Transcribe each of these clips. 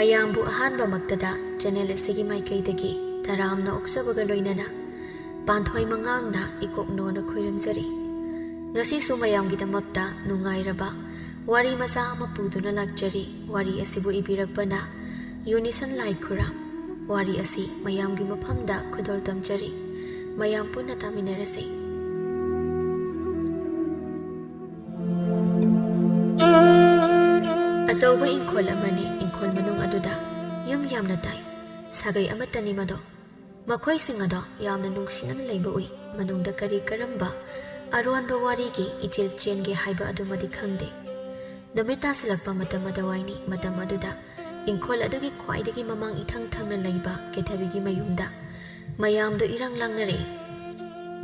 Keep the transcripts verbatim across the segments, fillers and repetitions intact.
ꯃꯌꯥꯝꯕꯨ ꯑꯍꯥꯟꯕꯃꯛꯇꯗ ꯆꯦꯅꯦꯜ ꯑꯁꯤꯒꯤ ꯃꯥꯏꯀꯩꯗꯒꯤ ꯇꯔꯥꯝꯅ ꯑꯣꯛꯆꯕꯒ ꯂꯣꯏꯅꯅ ꯄꯥꯟꯊꯣꯏ ꯃꯉꯥꯡꯅ ꯏꯀꯣꯛꯅꯣꯅ ꯈꯣꯏꯔꯝꯖꯔꯤ꯫ ꯉꯁꯤꯁꯨ ꯃꯌꯥꯝꯒꯤꯗꯃꯛꯇ ꯅꯨꯡꯉꯥꯏꯔꯕ ꯋꯥꯔꯤ ꯃꯆꯥ ꯑꯃ ꯄꯨꯗꯨꯅ ꯂꯥꯛꯆꯔꯤ꯫ ꯋꯥꯔꯤ ꯑꯁꯤꯕꯨ ꯏꯕꯤꯔꯛꯄꯅ ꯌꯨꯅꯤꯁꯟ ꯂꯥꯏꯈꯨꯔꯥꯝ꯫ ꯋꯥꯔꯤ ꯑꯁꯤ ꯃꯌꯥꯝꯒꯤ ꯃꯐꯝꯗ ꯈꯨꯗꯣꯜ ꯇꯝꯖꯔꯤ꯫ ꯃꯌꯥꯝ ꯄꯨꯟꯅ ꯇꯥꯃꯤꯟꯅꯔꯁꯤ꯫ ꯑꯆꯧꯕ ꯏꯪꯈꯣꯜ ꯑꯃꯅꯤ꯫ ꯏꯪꯈꯣꯜ ꯃꯅꯨꯡ ꯑꯗꯨꯗ ꯌꯨꯝ ꯌꯥꯝꯅ ꯇꯥꯏ꯫ ꯁꯥꯒꯩ ꯑꯃꯠꯇꯅꯤ ꯃꯗꯣ꯫ ꯃꯈꯣꯏꯁꯤꯡ ꯑꯗꯣ ꯌꯥꯝꯅ ꯅꯨꯡꯁꯤꯅꯅ ꯂꯩꯕ ꯎꯏ꯫ ꯃꯅꯨꯡꯗ ꯀꯔꯤ ꯀꯔꯝꯕ ꯑꯔꯣꯟꯕ ꯋꯥꯔꯤꯒꯤ ꯏꯆꯦꯜ ꯆꯦꯟꯒꯦ ꯍꯥꯏꯕ ꯑꯗꯨꯃꯗꯤ ꯈꯪꯗꯦ꯫ ꯅꯨꯃꯤꯠ ꯇꯥꯁꯤꯜꯂꯛꯄ ꯃꯇꯝ ꯑꯗꯨꯋꯥꯏꯅꯤ꯫ ꯃꯇꯝ ꯑꯗꯨꯗ ꯏꯪꯈꯣꯜ ꯑꯗꯨꯒꯤ ꯈ꯭ꯋꯥꯏꯗꯒꯤ ꯃꯃꯥꯡ ꯏꯊꯪ ꯊꯪꯅ ꯂꯩꯕ ꯀꯦꯊꯕꯤꯒꯤ ꯃꯌꯨꯝꯗ ꯃꯌꯥꯝꯗꯨ ꯏꯔꯥꯡ ꯂꯥꯡꯅꯔꯛꯏ꯫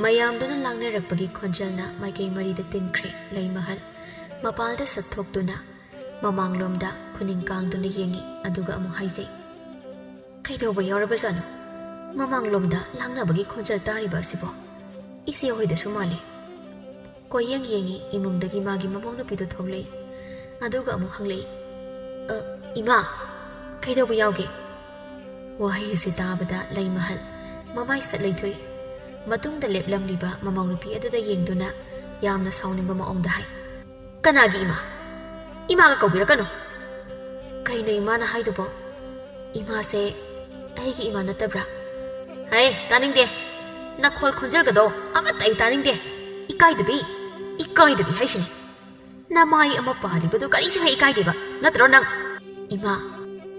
ꯃꯌꯥꯝꯗꯨꯅ ꯂꯥꯡꯅꯔꯛꯄꯒꯤ ꯈꯣꯟꯖꯦꯜꯅ ꯃꯥꯏꯀꯩ ꯃꯔꯤꯗ ꯇꯤꯟꯈ꯭ꯔꯦ꯫ ꯂꯩꯃꯍꯜ ꯃꯄꯥꯜꯗ ꯁꯠꯊꯣꯛꯇꯨꯅ ꯃꯃꯥꯡꯂꯣꯝꯗ ꯈꯨꯅꯤꯡ ꯀꯥꯡꯗꯨꯅ ꯌꯦꯡꯉꯤ, ꯑꯗꯨꯒ ꯑꯃꯨꯛ ꯍꯥꯏꯖꯩ, "ꯀꯩꯗꯧꯕ ꯌꯥꯎꯔꯕꯖꯥꯠꯅꯣ? ꯃꯃꯥꯡꯂꯣꯝꯗ ꯂꯥꯡꯅꯕꯒꯤ ꯈꯣꯟꯖꯦꯜ ꯇꯥꯔꯤꯕ ꯑꯁꯤꯕꯣ? ꯏꯆꯦ ꯍꯣꯏꯗꯁꯨ ꯃꯥꯜꯂꯤ꯫" ꯀꯣꯏꯌꯦꯡ ꯌꯦꯡꯉꯤ꯫ ꯏꯃꯨꯡꯗꯒꯤ ꯃꯥꯒꯤ ꯃꯃꯧ ꯅꯨꯄꯤꯗꯨ ꯊꯣꯛꯂꯛꯏ꯫ ꯑꯗꯨꯒ ꯑꯃꯨꯛ ꯍꯪꯂꯛꯏ, "ꯑ, ꯏꯃꯥ, ꯀꯩꯗꯧꯕ ꯌꯥꯎꯒꯦ?" ꯋꯥꯍꯩ ꯑꯁꯤ ꯇꯥꯕꯗ ꯂꯩꯃꯍꯜ ꯃꯃꯥꯏ ꯁꯠ ꯂꯩꯊꯣꯛꯏ꯫ ꯃꯇꯨꯡꯗ ꯂꯦꯞꯂꯝꯂꯤꯕ ꯃꯃꯧ ꯅꯨꯄꯤ ꯑꯗꯨꯗ ꯌꯦꯡꯗꯨꯅ ꯌꯥꯝꯅ ꯁꯥꯎꯅꯤꯡꯕ ꯃꯑꯣꯡꯗ ꯍꯥꯏ, "ꯀꯅꯥꯒꯤ ꯏꯃꯥ? ꯏꯃꯥꯒ ꯀꯧꯕꯤꯔꯛꯀꯅꯨ!" "ꯀꯩꯅꯣ ꯏꯃꯥꯅ ꯍꯥꯏꯗꯨꯕꯣ? ꯏꯃꯥꯁꯦ ꯑꯩꯒꯤ ꯏꯃꯥ ꯅꯠꯇꯕ꯭ꯔꯥ?" "ꯍꯩ, ꯇꯥꯅꯤꯡꯗꯦ꯫ ꯅꯈꯣꯜ ꯈꯣꯟꯖꯦꯜꯒꯗꯣ ꯑꯃꯠꯇ ꯑꯩ ꯇꯥꯅꯤꯡꯗꯦ꯫ ꯏꯀꯥꯏꯗꯕꯤ, ꯏꯀꯥꯏꯗꯕꯤ ꯍꯥꯏꯁꯤꯅꯤ꯫ ꯅꯃꯥꯏ ꯑꯃ ꯄꯥꯜꯂꯤꯕꯗꯨ ꯀꯔꯤꯁꯨ ꯍꯦꯛ ꯏꯀꯥꯏꯗꯦꯕ ꯅꯠꯇ꯭ꯔꯣ ꯅꯪ?" "ꯏꯃꯥ,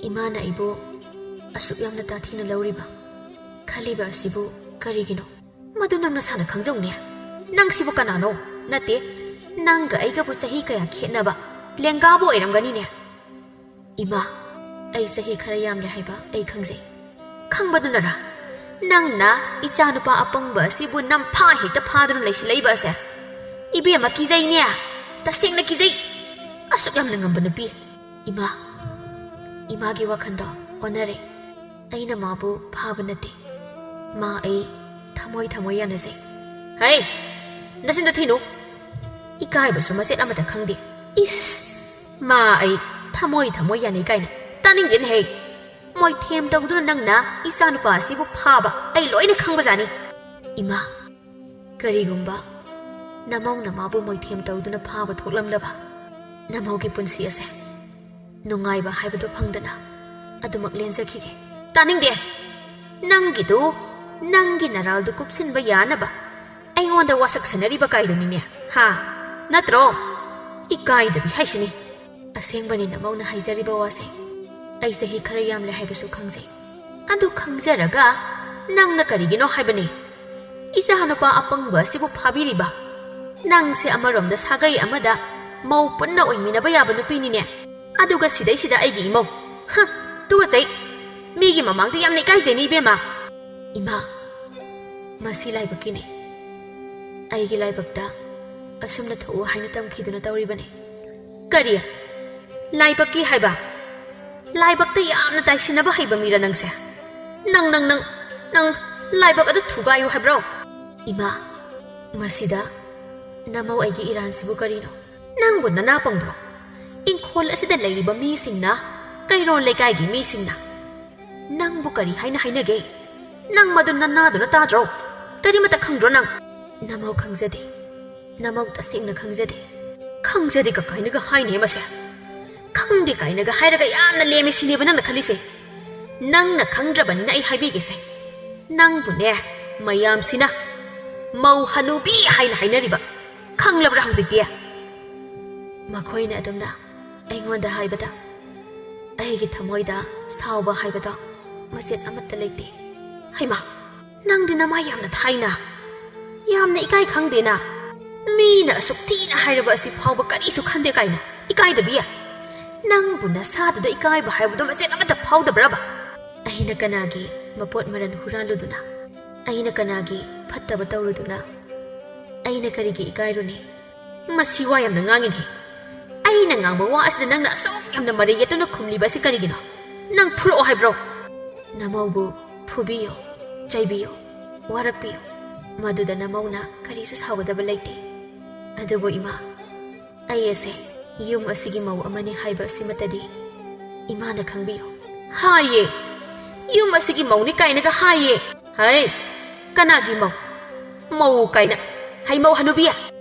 ꯏꯃꯥꯅ ꯑꯩꯕꯨ ꯑꯁꯨꯛ ꯌꯥꯝꯅ ꯇꯥꯊꯤꯅ ꯂꯧꯔꯤꯕ, ꯈꯜꯂꯤꯕ ꯑꯁꯤꯕꯨ ꯀꯔꯤꯒꯤꯅꯣ? ꯃꯗꯨ ꯅꯪ ꯅꯁꯥꯅ ꯈꯪꯖꯧꯅꯦ꯫ ꯅꯪ ꯁꯤꯕꯨ ꯀꯅꯥꯅꯣ? ꯅꯠꯇꯦ, ꯅꯪꯒ ꯑꯩꯒꯕꯨ ꯆꯍꯤ ꯀꯌꯥ ꯈꯦꯠꯅꯕ ꯂꯦꯡꯒꯥꯕꯨ ꯑꯣꯏꯔꯝꯒꯅꯤꯅꯦ꯫" "ꯏꯃꯥ, ꯑꯩ ꯆꯍꯤ ꯈꯔ ꯌꯥꯝꯂꯦ ꯍꯥꯏꯕ ꯑꯩ ꯈꯪꯖꯩ꯫" "ꯈꯪꯕꯗꯨꯅꯔꯥ ꯅꯪꯅ ꯏꯆꯥꯅꯨꯄꯥ ꯑꯄꯪꯕ ꯑꯁꯤꯕꯨ ꯅꯝꯐꯥ ꯍꯦꯛꯇ ꯐꯥꯗꯨꯅ ꯂꯩꯁꯤꯜꯂꯛꯏꯕ ꯑꯁꯦ? ꯏꯕꯦꯝꯃ, ꯀꯤꯖꯩꯅꯦ꯫ ꯇꯁꯦꯡꯅ ꯀꯤꯖꯩ꯫ ꯑꯁꯨꯛ ꯌꯥꯝꯅ ꯉꯝꯕ ꯅꯨꯄꯤ꯫" "ꯏꯃꯥ, ꯏꯃꯥꯒꯤ ꯋꯥꯈꯜꯗꯣ ꯑꯣꯟꯅꯔꯦ꯫ ꯑꯩꯅ ꯃꯥꯕꯨ ꯐꯥꯕ ꯅꯠꯇꯦ꯫ ꯃꯥ ꯑꯩ ꯊꯃꯣꯏ ꯊꯃꯣꯏ ꯌꯥꯅꯖꯩ꯫" "ꯍꯩ, ꯅꯆꯤꯟꯗꯣ ꯊꯤꯅꯨ꯫ ꯏꯀꯥꯏꯕꯁꯨ ꯃꯆꯦꯠ ꯑꯃꯠꯇ ꯈꯪꯗꯦ꯫ ꯏꯁ, ꯃꯥ ꯑꯩ ꯊꯃꯣꯏ ꯊꯃꯣꯏ ꯌꯥꯅꯩ ꯀꯥꯏꯅ꯫ ꯇꯥꯅꯤꯡꯗꯦꯅꯦꯍꯦ꯫ ꯃꯣꯏꯊꯦꯝ ꯇꯧꯗꯨꯅ ꯅꯪꯅ ꯏꯆꯥꯅꯨꯄꯥ ꯑꯁꯤꯕꯨ ꯐꯥꯕ ꯑꯩ ꯂꯣꯏꯅ ꯈꯪꯕꯖꯥꯠꯅꯤ꯫ ꯏꯃꯥ, ꯀꯔꯤꯒꯨꯝꯕ ꯅꯃꯧꯅ ꯃꯥꯕꯨ ꯃꯣꯏꯊꯦꯝ ꯇꯧꯗꯨꯅ ꯐꯥꯕ ꯊꯣꯛꯂꯝꯂꯕ, ꯅꯃꯧꯒꯤ ꯄꯨꯟꯁꯤ ꯑꯁꯦ ꯅꯨꯡꯉꯥꯏꯕ ꯍꯥꯏꯕꯗꯨ ꯐꯪꯗꯅ ꯑꯗꯨꯃꯛ ꯂꯦꯟꯖꯈꯤꯒꯦ꯫ ꯇꯥꯅꯤꯡꯗꯦ꯫ ꯅꯪꯒꯤꯗꯨ ꯅꯪꯒꯤ ꯅꯔꯥꯜꯗꯨ ꯀꯨꯞꯁꯤꯟꯕ ꯌꯥꯅꯕ ꯑꯩꯉꯣꯟꯗ ꯋꯥꯁꯛ ꯁꯥꯟꯅꯔꯤꯕ ꯀꯥꯏꯗꯨꯅꯤꯅꯦ, ꯍꯥ? ꯅꯠꯇ꯭ꯔꯣ? ꯏꯀꯥꯏꯗꯕꯤ ꯍꯥꯏꯁꯤꯅꯤ꯫ ꯑꯁꯦꯡꯕꯅꯤ ꯅꯃꯧꯅ ꯍꯥꯏꯖꯔꯤꯕ ꯋꯥꯁꯦ꯫ ꯑꯩ ꯆꯍꯤ ꯈꯔ ꯌꯥꯝꯂꯦ ꯍꯥꯏꯕꯁꯨ ꯈꯪꯖꯩ꯫ ꯑꯗꯨ ꯈꯪꯖꯔꯒ ꯅꯪꯅ ꯀꯔꯤꯒꯤꯅꯣ ꯍꯥꯏꯕꯅꯤ? ꯏꯆꯥ ꯅꯨꯄꯥ ꯑꯄꯪꯕ ꯑꯁꯤꯕꯨ ꯐꯥꯕꯤꯔꯤꯕ? ꯅꯪꯁꯦ ꯑꯃꯔꯣꯝꯗ ꯁꯥꯒꯩ ꯑꯃꯗ ꯃꯧ ꯄꯨꯟꯅ ꯑꯣꯏꯃꯤꯟꯅꯕ ꯌꯥꯕ ꯅꯨꯄꯤꯅꯤꯅꯦ꯫ ꯑꯗꯨꯒ ꯁꯤꯗꯩꯁꯤꯗ ꯑꯩꯒꯤ ꯏꯃꯧ꯫ ꯍ, ꯇꯨꯀꯠꯆꯩ꯫ ꯃꯤꯒꯤ ꯃꯃꯥꯡꯗ ꯌꯥꯝꯅ ꯏꯀꯥꯏꯖꯩꯅꯦ ꯏꯕꯦꯝꯃ꯫ ꯏꯃꯥ, ꯃꯁꯤ ꯂꯥꯏꯕꯛꯀꯤꯅꯤ꯫ ꯑꯩꯒꯤ ꯂꯥꯏꯕꯛꯇ ꯑꯁꯨꯝꯅ ꯊꯣꯛꯎ ꯍꯥꯏꯅ ꯇꯝꯈꯤꯗꯨꯅ ꯇꯧꯔꯤꯕꯅꯤ꯫ ꯀꯔꯤ? ꯂꯥꯏꯕꯛꯀꯤ ꯍꯥꯏꯕ? ꯂꯥꯏꯕꯛꯇ ꯌꯥꯝꯅ ꯇꯥꯏꯁꯤꯟꯅꯕ ꯍꯩꯕ ꯃꯤꯔ ꯅꯪꯁꯦ? ꯅꯪ, ꯅꯪ, ꯅꯪ, ꯅꯪ ꯂꯥꯏꯕꯛ ꯑꯗꯨ ꯊꯨꯒꯥꯏꯌꯨ ꯍꯥꯏꯕ꯭ꯔꯣ? ꯏꯃꯥ, ꯃꯁꯤꯗ ꯅꯃꯧ ꯑꯩꯒꯤ ꯏꯔꯥꯟꯁꯤꯕꯨ ꯀꯔꯤꯅꯣ? ꯅꯪꯕꯨ ꯅꯅꯥ ꯄꯪꯕ꯭ꯔꯣ? ꯏꯪꯈꯣꯜ ꯑꯁꯤꯗ ꯂꯩꯔꯤꯕ ꯃꯤꯁꯤꯡꯅ, ꯀꯩꯔꯣꯜ ꯂꯩꯀꯥꯏꯒꯤ ꯃꯤꯁꯤꯡꯅ ꯅꯪꯕꯨ ꯀꯔꯤ ꯍꯥꯏꯅ ꯍꯥꯏꯅꯒꯦ? ꯅꯪ ꯃꯗꯨ ꯅꯅꯥꯗꯨꯅ ꯇꯥꯗ꯭ꯔꯣ? ꯀꯔꯤꯃꯠꯇ ꯈꯪꯗ꯭ꯔꯣ ꯅꯪ? ꯅꯃꯧ ꯈꯪꯖꯗꯦ꯫ ꯅꯃꯧ ꯇꯁꯦꯡꯅ ꯈꯪꯖꯗꯦ꯫ ꯈꯪꯖꯗꯦ ꯀ ꯀꯥꯏꯅꯒ ꯍꯥꯏꯅꯦ ꯃꯁꯦ꯫ ꯈꯪꯗꯦ ꯀꯥꯏꯅꯒ ꯍꯥꯏꯔꯒ ꯌꯥꯝꯅ ꯂꯦꯝꯃꯦ ꯁꯤꯅꯦꯕ ꯅꯪꯅ ꯈꯜꯂꯤꯁꯦ? ꯅꯪꯅ ꯈꯪꯗ꯭ꯔꯕꯅꯤꯅ ꯑꯩ ꯍꯥꯏꯕꯤꯒꯦꯁꯦ꯫ ꯅꯪꯕꯨꯅꯦ, ꯃꯌꯥꯝꯁꯤꯅ ꯃꯧ ꯍꯅꯨꯕꯤ ꯍꯥꯏꯅ ꯍꯥꯏꯅꯔꯤꯕ꯫ ꯈꯪꯂꯕ꯭ꯔꯥ ꯍꯧꯖꯤꯛꯇꯤ? ꯃꯈꯣꯏꯅ ꯑꯗꯨꯝꯅ ꯑꯩꯉꯣꯟꯗ ꯍꯥꯏꯕꯗ ꯑꯩꯒꯤ ꯊꯃꯣꯏꯗ ꯁꯥꯎꯕ ꯍꯥꯏꯕꯗꯣ ꯃꯆꯦꯠ ꯑꯃꯠꯇ ꯂꯩꯇꯦ꯫ ꯍꯩꯃꯥ, ꯅꯪꯗꯤ ꯅꯃꯥꯏ ꯌꯥꯝꯅ ꯊꯥꯏꯅ꯫ ꯌꯥꯝꯅ ꯏꯀꯥꯏ ꯈꯪꯗꯦꯅ꯫ ꯃꯤꯅ ꯑꯁꯨꯛ ꯊꯤꯅ ꯍꯥꯏꯔꯕ ꯑꯁꯤ ꯐꯥꯎꯕ ꯀꯔꯤꯁꯨ ꯈꯟꯗꯦ ꯀꯥꯏꯅ꯫ ꯏꯀꯥꯏꯗꯕꯤ? ꯅꯪꯕꯨ ꯅꯁꯥꯗꯨꯗ ꯏꯀꯥꯏꯕ ꯍꯥꯏꯕꯗꯣ ꯃꯆꯦꯠ ꯑꯃꯠꯇ ꯐꯥꯎꯗꯕ꯭ꯔꯕ? ꯑꯩꯅ ꯀꯅꯥꯒꯤ ꯃꯄꯣꯠ ꯃꯔꯟ ꯍꯨꯔꯥꯜꯂꯨꯗꯨꯅ? ꯑꯩꯅ ꯀꯅꯥꯒꯤ ꯐꯠꯇꯕ ꯇꯧꯔꯨꯗꯨꯅ? ꯑꯩꯅ ꯀꯔꯤꯒꯤ ꯏꯀꯥꯏꯔꯨꯅꯤ? ꯃꯁꯤ ꯋꯥ ꯌꯥꯝꯅ ꯉꯥꯡꯉꯤꯅꯦ꯫ ꯑꯩꯅ ꯉꯥꯡꯕ ꯋꯥ ꯑꯁꯤꯗ ꯅꯪꯅ ꯑꯁꯨꯛ ꯌꯥꯝꯅ ꯃꯔꯩ ꯌꯦꯠꯇꯨꯅ ꯈꯨꯝꯂꯤꯕ ꯑꯁꯤ ꯀꯔꯤꯒꯤꯅꯣ? ꯅꯪ ꯐꯨꯔꯛꯑꯣ ꯍꯥꯏꯕ꯭ꯔꯣ? ꯅꯃꯧꯕꯨ ꯐꯨꯕꯤꯌꯣ, ꯆꯩꯕꯤꯌꯣ, ꯋꯥꯔꯛꯄꯤꯌꯣ꯫ ꯃꯗꯨꯗ ꯅꯃꯧꯅ ꯀꯔꯤꯁꯨ ꯁꯥꯎꯒꯗꯕ ꯂꯩꯇꯦ꯫ ꯑꯗꯨꯕꯨ ꯏꯃꯥ, ꯑꯩ ꯑꯁꯦ ꯌꯨꯝ ꯑꯁꯤꯒꯤ ꯃꯧ ꯑꯃꯅꯤ ꯍꯥꯏꯕ ꯑꯁꯤꯃꯠꯇꯗꯤ ꯏꯃꯥꯅ ꯈꯪꯕꯤꯌꯨ꯫ ꯍꯥꯏꯌꯦ꯫ ꯌꯨꯝ ꯑꯁꯤꯒꯤ ꯃꯧꯅꯤ ꯀꯥꯏꯅꯒ ꯍꯥꯏꯌꯦ꯫ ꯍꯩ, ꯀꯅꯥꯒꯤ ꯃꯧ? ꯃꯧ ꯀꯥꯏꯅ꯫ ꯍꯩ, ꯃꯧ ꯍꯅꯨꯕꯤ꯫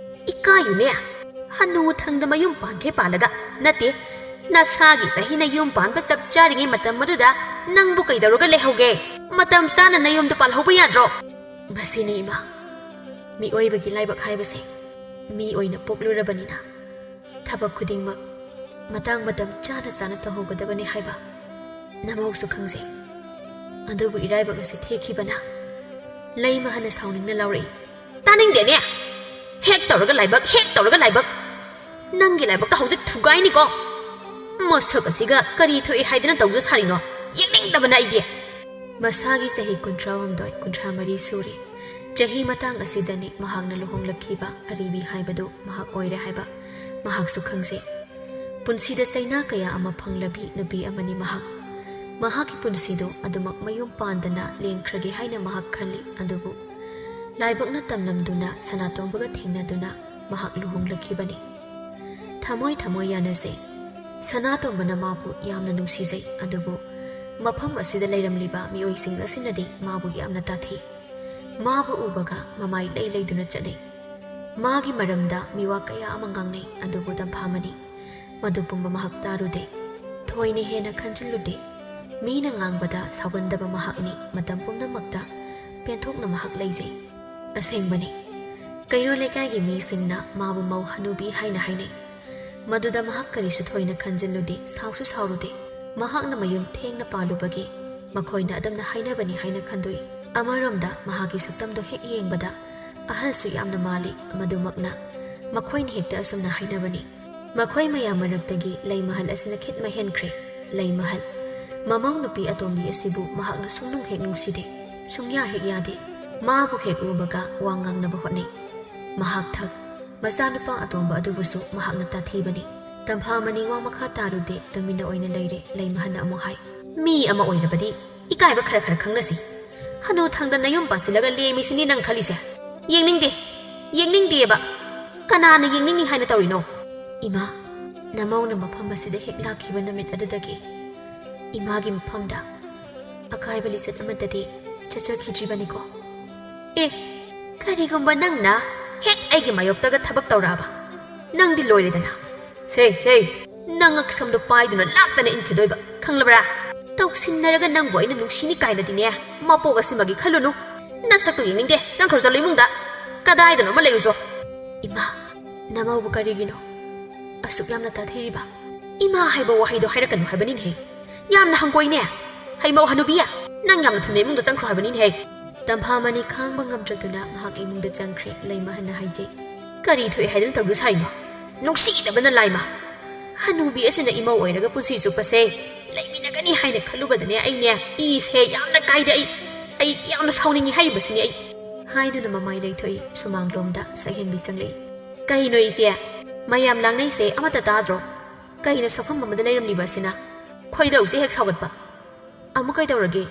ꯏꯀꯥꯏꯌꯨꯅꯦ꯫ ꯍꯅꯨ ꯊꯪꯗ ꯃꯌꯨꯝ ꯄꯥꯟꯈꯩ ꯄꯥꯜꯂꯒ꯫ ꯅꯠꯇꯦ, ꯅꯁꯥꯒꯤ ꯆꯍꯤꯅ ꯌꯨꯝ ꯄꯥꯟꯕ ꯆꯞ ꯆꯥꯔꯤꯉꯩ ꯃꯇꯝ ꯑꯗꯨꯗ ꯅꯪꯕꯨ ꯀꯩꯗꯧꯔꯒ ꯂꯩꯍꯧꯒꯦ? ꯃꯇꯝ ꯆꯥꯅ ꯅꯌꯨꯝꯗ ꯄꯥꯜꯍꯧꯕ ꯌꯥꯗ꯭ꯔꯣ? ꯃꯁꯤꯅꯤ ꯏꯃꯥ, ꯃꯤꯑꯣꯏꯕꯒꯤ ꯂꯥꯏꯕꯛ ꯍꯥꯏꯕꯁꯦ꯫ ꯃꯤ ꯑꯣꯏꯅ ꯄꯣꯛꯂꯨꯔꯕꯅꯤꯅ ꯊꯕꯛ ꯈꯨꯗꯤꯡꯃꯛ ꯃꯇꯥꯡ ꯃꯇꯝ ꯆꯥꯅ ꯆꯥꯅ ꯇꯧꯍꯧꯒꯗꯕꯅꯤ ꯍꯥꯏꯕ ꯅꯃꯧꯁꯨ ꯈꯪꯖꯩ꯫ ꯑꯗꯨꯕꯨ ꯏꯔꯥꯏꯕꯛ ꯑꯁꯤ ꯊꯦꯛꯈꯤꯕꯅ꯫ ꯂꯩꯃꯍꯜꯅ ꯁꯥꯎꯅꯤꯡꯅ ꯂꯥꯎꯔꯛꯏ꯫ ꯇꯥꯅꯤꯡꯗꯦꯅꯦ! ꯍꯦꯛ ꯇꯧꯔꯒ ꯂꯥꯏꯕꯛ, ꯍꯦꯛ ꯇꯧꯔꯒ ꯂꯥꯏꯕꯛ! ꯅꯪꯒꯤ ꯂꯥꯏꯕꯛꯇ ꯍꯧꯖꯤꯛ ꯊꯨꯒꯥꯏꯅꯤꯀꯣ! ꯃꯁꯛ ꯑꯁꯤꯒ ꯀꯔꯤ ꯊꯣꯛꯏ ꯍꯥꯏꯗꯅ ꯇꯧꯖ ꯁꯥꯔꯤꯅꯣ? ꯌꯦꯡꯅꯤꯡꯗꯕꯅ ꯑꯩꯗꯤ! ꯃꯁꯥꯒꯤ ꯆꯍꯤ ꯀꯨꯟꯊ꯭ꯔꯥꯍꯨꯝꯗꯣꯏ, ꯀꯨꯟꯊ꯭ꯔꯥꯃꯔꯤ ꯁꯨꯔꯦ꯫ ꯆꯍꯤ ꯃꯇꯥꯡ ꯑꯁꯤꯗꯅꯤ ꯃꯍꯥꯛꯅ ꯂꯨꯍꯣꯡꯂꯛꯈꯤꯕ ꯑꯔꯤꯕꯤ ꯍꯥꯏꯕꯗꯨ ꯃꯍꯥꯛ ꯑꯣꯏꯔꯦ ꯍꯥꯏꯕ ꯃꯍꯥꯛꯁꯨ ꯈꯪꯖꯩ꯫ ꯄꯨꯟꯁꯤꯗ ꯆꯩꯅꯥ ꯀꯌꯥ ꯑꯃ ꯐꯪꯂꯕꯤ ꯅꯨꯄꯤ ꯑꯃꯅꯤ ꯃꯍꯥꯛ꯫ ꯃꯍꯥꯛꯀꯤ ꯄꯨꯟꯁꯤꯗꯨ ꯑꯗꯨꯃꯛ ꯃꯌꯨꯝ ꯄꯥꯟꯗꯅ ꯂꯦꯟꯈ꯭ꯔꯒꯦ ꯍꯥꯏꯅ ꯃꯍꯥꯛ ꯈꯜꯂꯤ꯫ ꯑꯗꯨꯕꯨ ꯂꯥꯏꯕꯛꯅ ꯇꯝꯂꯝꯗꯨꯅ ꯁꯅꯥꯇꯣꯝꯕꯒ ꯊꯦꯡꯅꯗꯨꯅ ꯃꯍꯥꯛ ꯂꯨꯍꯣꯡꯂꯛꯈꯤꯕꯅꯤ꯫ ꯊꯃꯣꯏ ꯊꯃꯣꯏ ꯌꯥꯅꯖꯩ꯫ ꯁꯅꯥꯇꯣꯝꯕꯅ ꯃꯥꯕꯨ ꯌꯥꯝꯅ ꯅꯨꯡꯁꯤꯖꯩ, ꯑꯗꯨꯕꯨ ꯃꯐꯝ ꯑꯁꯤꯗ ꯂꯩꯔꯝꯂꯤꯕ ꯃꯤꯑꯣꯏꯁꯤꯡ ꯑꯁꯤꯅꯗꯤ ꯃꯥꯕꯨ ꯌꯥꯝꯅ ꯇꯥꯊꯤ꯫ ꯃꯥꯕꯨ ꯎꯕꯒ ꯃꯃꯥꯏ ꯂꯩ ꯂꯩꯗꯨꯅ ꯆꯠꯅꯩ꯫ ꯃꯥꯒꯤ ꯃꯔꯝꯗ ꯃꯤꯋꯥ ꯀꯌꯥ ꯑꯃ ꯉꯥꯡꯅꯩ, ꯑꯗꯨꯕꯨ ꯇꯝꯐꯥꯃꯅꯤ ꯃꯗꯨ ꯄꯨꯝꯕ ꯃꯍꯥꯛ ꯇꯥꯔꯨꯗꯦ꯫ ꯊꯣꯏꯅ ꯍꯦꯟꯅ ꯈꯟꯖꯤꯜꯂꯨꯗꯦ꯫ ꯃꯤꯅ ꯉꯥꯡꯕꯗ ꯁꯥꯎꯒꯟꯗꯕ ꯃꯍꯥꯛꯅꯤ, ꯃꯇꯝ ꯄꯨꯝꯅꯃꯛꯇ ꯄꯦꯟꯊꯣꯛꯅ ꯃꯍꯥꯛ ꯂꯩꯖꯩ꯫ ꯑꯁꯦꯡꯕꯅꯤ, ꯀꯩꯔꯣꯜ ꯂꯩꯀꯥꯏꯒꯤ ꯃꯤꯁꯤꯡꯅ ꯃꯥꯕꯨ ꯃꯧ ꯍꯅꯨꯕꯤ ꯍꯥꯏꯅ ꯍꯥꯏꯅꯩ꯫ ꯃꯗꯨꯗ ꯃꯍꯥꯛ ꯀꯔꯤꯁꯨ ꯊꯣꯏꯅ ꯈꯟꯖꯤꯜꯂꯨꯗꯦ, ꯁꯥꯎꯁꯨ ꯁꯥꯎꯔꯨꯗꯦ꯫ ꯃꯍꯥꯛꯅ ꯃꯌꯨꯝ ꯊꯦꯡꯅ ꯄꯥꯜꯂꯨꯕꯒꯤ ꯃꯈꯣꯏꯅ ꯑꯗꯨꯝꯅ ꯍꯥꯏꯅꯕꯅꯤ ꯍꯥꯏꯅ ꯈꯟꯗꯣꯛꯏ꯫ ꯑꯃꯔꯣꯝꯗ ꯃꯍꯥꯛꯀꯤ ꯁꯛꯇꯝꯗꯣ ꯍꯦꯛ ꯌꯦꯡꯕꯗ ꯑꯍꯜꯁꯨ ꯌꯥꯝꯅ ꯃꯥꯜꯂꯤ꯫ ꯃꯗꯨꯃꯛꯅ ꯃꯈꯣꯏꯅ ꯍꯦꯛꯇ ꯑꯁꯨꯝꯅ ꯍꯥꯏꯅꯕꯅꯤ꯫ ꯃꯈꯣꯏ ꯃꯌꯥꯝ ꯃꯔꯛꯇꯒꯤ ꯂꯩꯃꯍꯜ ꯑꯁꯤꯅ ꯈꯤꯠ ꯃꯍꯦꯟꯈ꯭ꯔꯦ꯫ ꯂꯩꯃꯍꯜ, ꯃꯃꯧ ꯅꯨꯄꯤ ꯑꯇꯣꯝꯕꯤ ꯑꯁꯤꯕꯨ ꯃꯍꯥꯛꯅ ꯁꯨꯡꯅꯨꯡ ꯍꯦꯛ ꯅꯨꯡꯁꯤꯗꯦ, ꯁꯨꯡꯌꯥ ꯍꯦꯛ ꯌꯥꯗꯦ꯫ ꯃꯥꯕꯨ ꯍꯦꯛ ꯎꯕꯒ ꯋꯥ ꯉꯥꯡꯅꯕ ꯍꯣꯠꯅꯩ꯫ ꯃꯍꯥꯛ ꯊꯛ ꯃꯆꯥꯅꯨꯄꯥ ꯑꯇꯣꯝꯕ ꯑꯗꯨꯕꯨꯁꯨ ꯃꯍꯥꯛꯅ ꯇꯥꯊꯤꯕꯅꯤ꯫ ꯇꯝꯐꯥꯃꯅꯤ ꯋꯥ ꯃꯈꯥ ꯇꯥꯔꯨꯗꯦ, ꯇꯨꯃꯤꯟꯅ ꯑꯣꯏꯅ ꯂꯩꯔꯦ꯫ ꯂꯩꯃꯍꯜꯅ ꯑꯃꯨꯛ ꯍꯥꯏ, "ꯃꯤ ꯑꯃ ꯑꯣꯏꯔꯕꯗꯤ ꯏꯀꯥꯏꯕ ꯈꯔ ꯈꯔ ꯈꯪꯅꯁꯤ꯫ ꯍꯅꯨ ꯊꯪꯗ ꯅꯌꯨꯝ ꯄꯥꯟꯁꯤꯜꯂꯒ ꯂꯦꯝꯃꯤꯁꯤꯅꯤ ꯅꯪ ꯈꯜꯂꯤꯁꯦ? ꯌꯦꯡꯅꯤꯡꯗꯦ, ꯌꯦꯡꯅꯤꯡꯗꯦꯕ꯫ ꯀꯅꯥꯅ ꯌꯦꯡꯅꯤꯡꯉꯤ ꯍꯥꯏꯅ ꯇꯧꯔꯤꯅꯣ?" "ꯏꯃꯥ, ꯅꯃꯧꯅ ꯃꯐꯝ ꯑꯁꯤꯗ ꯍꯦꯛ ꯂꯥꯛꯈꯤꯕ ꯅꯨꯃꯤꯠ ꯑꯗꯨꯗꯒꯤ ꯏꯃꯥꯒꯤ ꯃꯐꯝꯗ ꯑꯀꯥꯏꯕ ꯂꯤꯆꯠ ꯑꯃꯠꯇꯗꯤ ꯆꯠꯆꯈꯤꯗ꯭ꯔꯤꯕꯅꯤꯀꯣ꯫ ꯑꯦ, ꯀꯔꯤꯒꯨꯝꯕ ꯅꯪꯅ ꯍꯦꯛ ꯑꯩꯒꯤ ꯃꯥꯌꯣꯛꯇꯒ ꯊꯕꯛ ꯇꯧꯔꯛꯑꯕ, ꯅꯪꯗꯤ ꯂꯣꯏꯔꯦꯗꯅ꯫ ꯁꯦ, ꯁꯦ, ꯅꯉꯛ ꯁꯝꯗꯣ ꯄꯥꯏꯗꯨꯅ ꯂꯥꯛꯇꯅ ꯏꯟꯈꯤꯗꯣꯏꯕ, ꯈꯪꯂꯕ꯭ꯔꯥ? ꯇꯧꯁꯤꯟꯅꯔꯒ ꯅꯪꯕꯨ ꯑꯩꯅ ꯅꯨꯡꯁꯤꯅꯤ ꯀꯥꯏꯅꯗꯤꯅꯦ, ꯃꯄꯣꯛ ꯑꯁꯤꯃꯒꯤ ꯈꯜꯂꯨꯅꯨ꯫ ꯅꯁꯛꯇꯨ ꯌꯦꯡꯅꯤꯡꯗꯦ, ꯆꯪꯈ꯭ꯔꯣ ꯆꯠꯂꯣ ꯏꯃꯨꯡꯗ꯫ ꯀꯗꯥꯏꯗꯅꯣ ꯑꯃ ꯂꯩꯔꯨꯆꯣ꯫ ꯏꯃꯥ, ꯅꯃꯧꯕꯨ ꯀꯔꯤꯒꯤꯅꯣ ꯑꯁꯨꯛ ꯌꯥꯝꯅ ꯇꯥꯊꯤꯔꯤꯕ? ꯏꯃꯥ ꯍꯥꯏꯕ ꯋꯥꯍꯩꯗꯣ ꯍꯥꯏꯔꯛꯀꯅꯨ ꯍꯥꯏꯕꯅꯤꯅꯦꯍꯦ꯫ ꯌꯥꯝꯅ ꯍꯪꯒꯣꯏꯅꯦ꯫ ꯍꯩꯃꯧ ꯍꯅꯨꯕꯤ, ꯅꯪ ꯌꯥꯝꯅ ꯊꯨꯅ ꯏꯃꯨꯡꯗ ꯆꯪꯈ꯭ꯔꯣ ꯍꯥꯏꯕꯅꯤꯅꯦꯍꯦ꯫ ꯇꯝꯐꯥ ꯃꯅꯤ ꯈꯥꯡꯕ ꯉꯝꯗ꯭ꯔꯗꯨꯅ ꯉꯥꯏꯍꯥꯛ ꯏꯃꯨꯡꯗ ꯆꯪꯈ꯭ꯔꯦ꯫ ꯂꯩꯃꯍꯟꯅ ꯍꯥꯏꯖꯩ, "ꯀꯔꯤ ꯊꯣꯛꯑꯦ ꯍꯥꯏꯗꯨꯅ ꯇꯧꯗꯨ ꯁꯥꯏꯅꯣ? ꯅꯨꯡꯁꯤꯗꯕꯅ ꯂꯥꯏꯃ꯫ ꯍꯅꯨꯕꯤ ꯑꯁꯤꯅ ꯏꯃꯧ ꯑꯣꯏꯔꯒ ꯄꯨꯟꯁꯤ ꯆꯨꯞꯄꯁꯦ ꯂꯩꯃꯤꯟꯅꯒꯅꯤ ꯍꯥꯏꯅ ꯈꯜꯂꯨꯕꯗꯅꯦ ꯑꯩꯅꯦ ꯏꯁꯦ ꯌꯥꯝꯅ ꯀꯥꯏꯗ꯫ ꯑꯩ, ꯑꯩ ꯌꯥꯝꯅ ꯁꯥꯎꯅꯤꯡꯉꯤ ꯍꯥꯏꯔꯤꯕꯁꯤꯅꯤ ꯑꯩ"꯫ ꯍꯥꯏꯗꯨꯅ ꯃꯃꯥꯏ ꯂꯩꯊꯣꯛꯏ꯫ ꯁꯨꯃꯥꯡꯂꯣꯝꯗ ꯁꯛꯍꯦꯟꯕꯤ ꯆꯪꯂꯛꯏ꯫ "ꯀꯩꯅꯣ ꯏꯆꯦ? ꯃꯌꯥꯝ ꯂꯥꯡꯅꯩꯁꯦ ꯑꯃꯠꯇ ꯇꯥꯗ꯭ꯔꯣ? ꯀꯩꯅꯣ ꯁꯛꯐꯝ ꯑꯃꯗ ꯂꯩꯔꯝꯂꯤꯕ ꯑꯁꯤꯅ? ꯈꯣꯏꯗꯧꯁꯦ ꯍꯦꯛ ꯁꯥꯎꯒꯠꯄ꯫ ꯑꯃꯨꯛ ꯀꯩꯗꯧꯔꯒꯦ?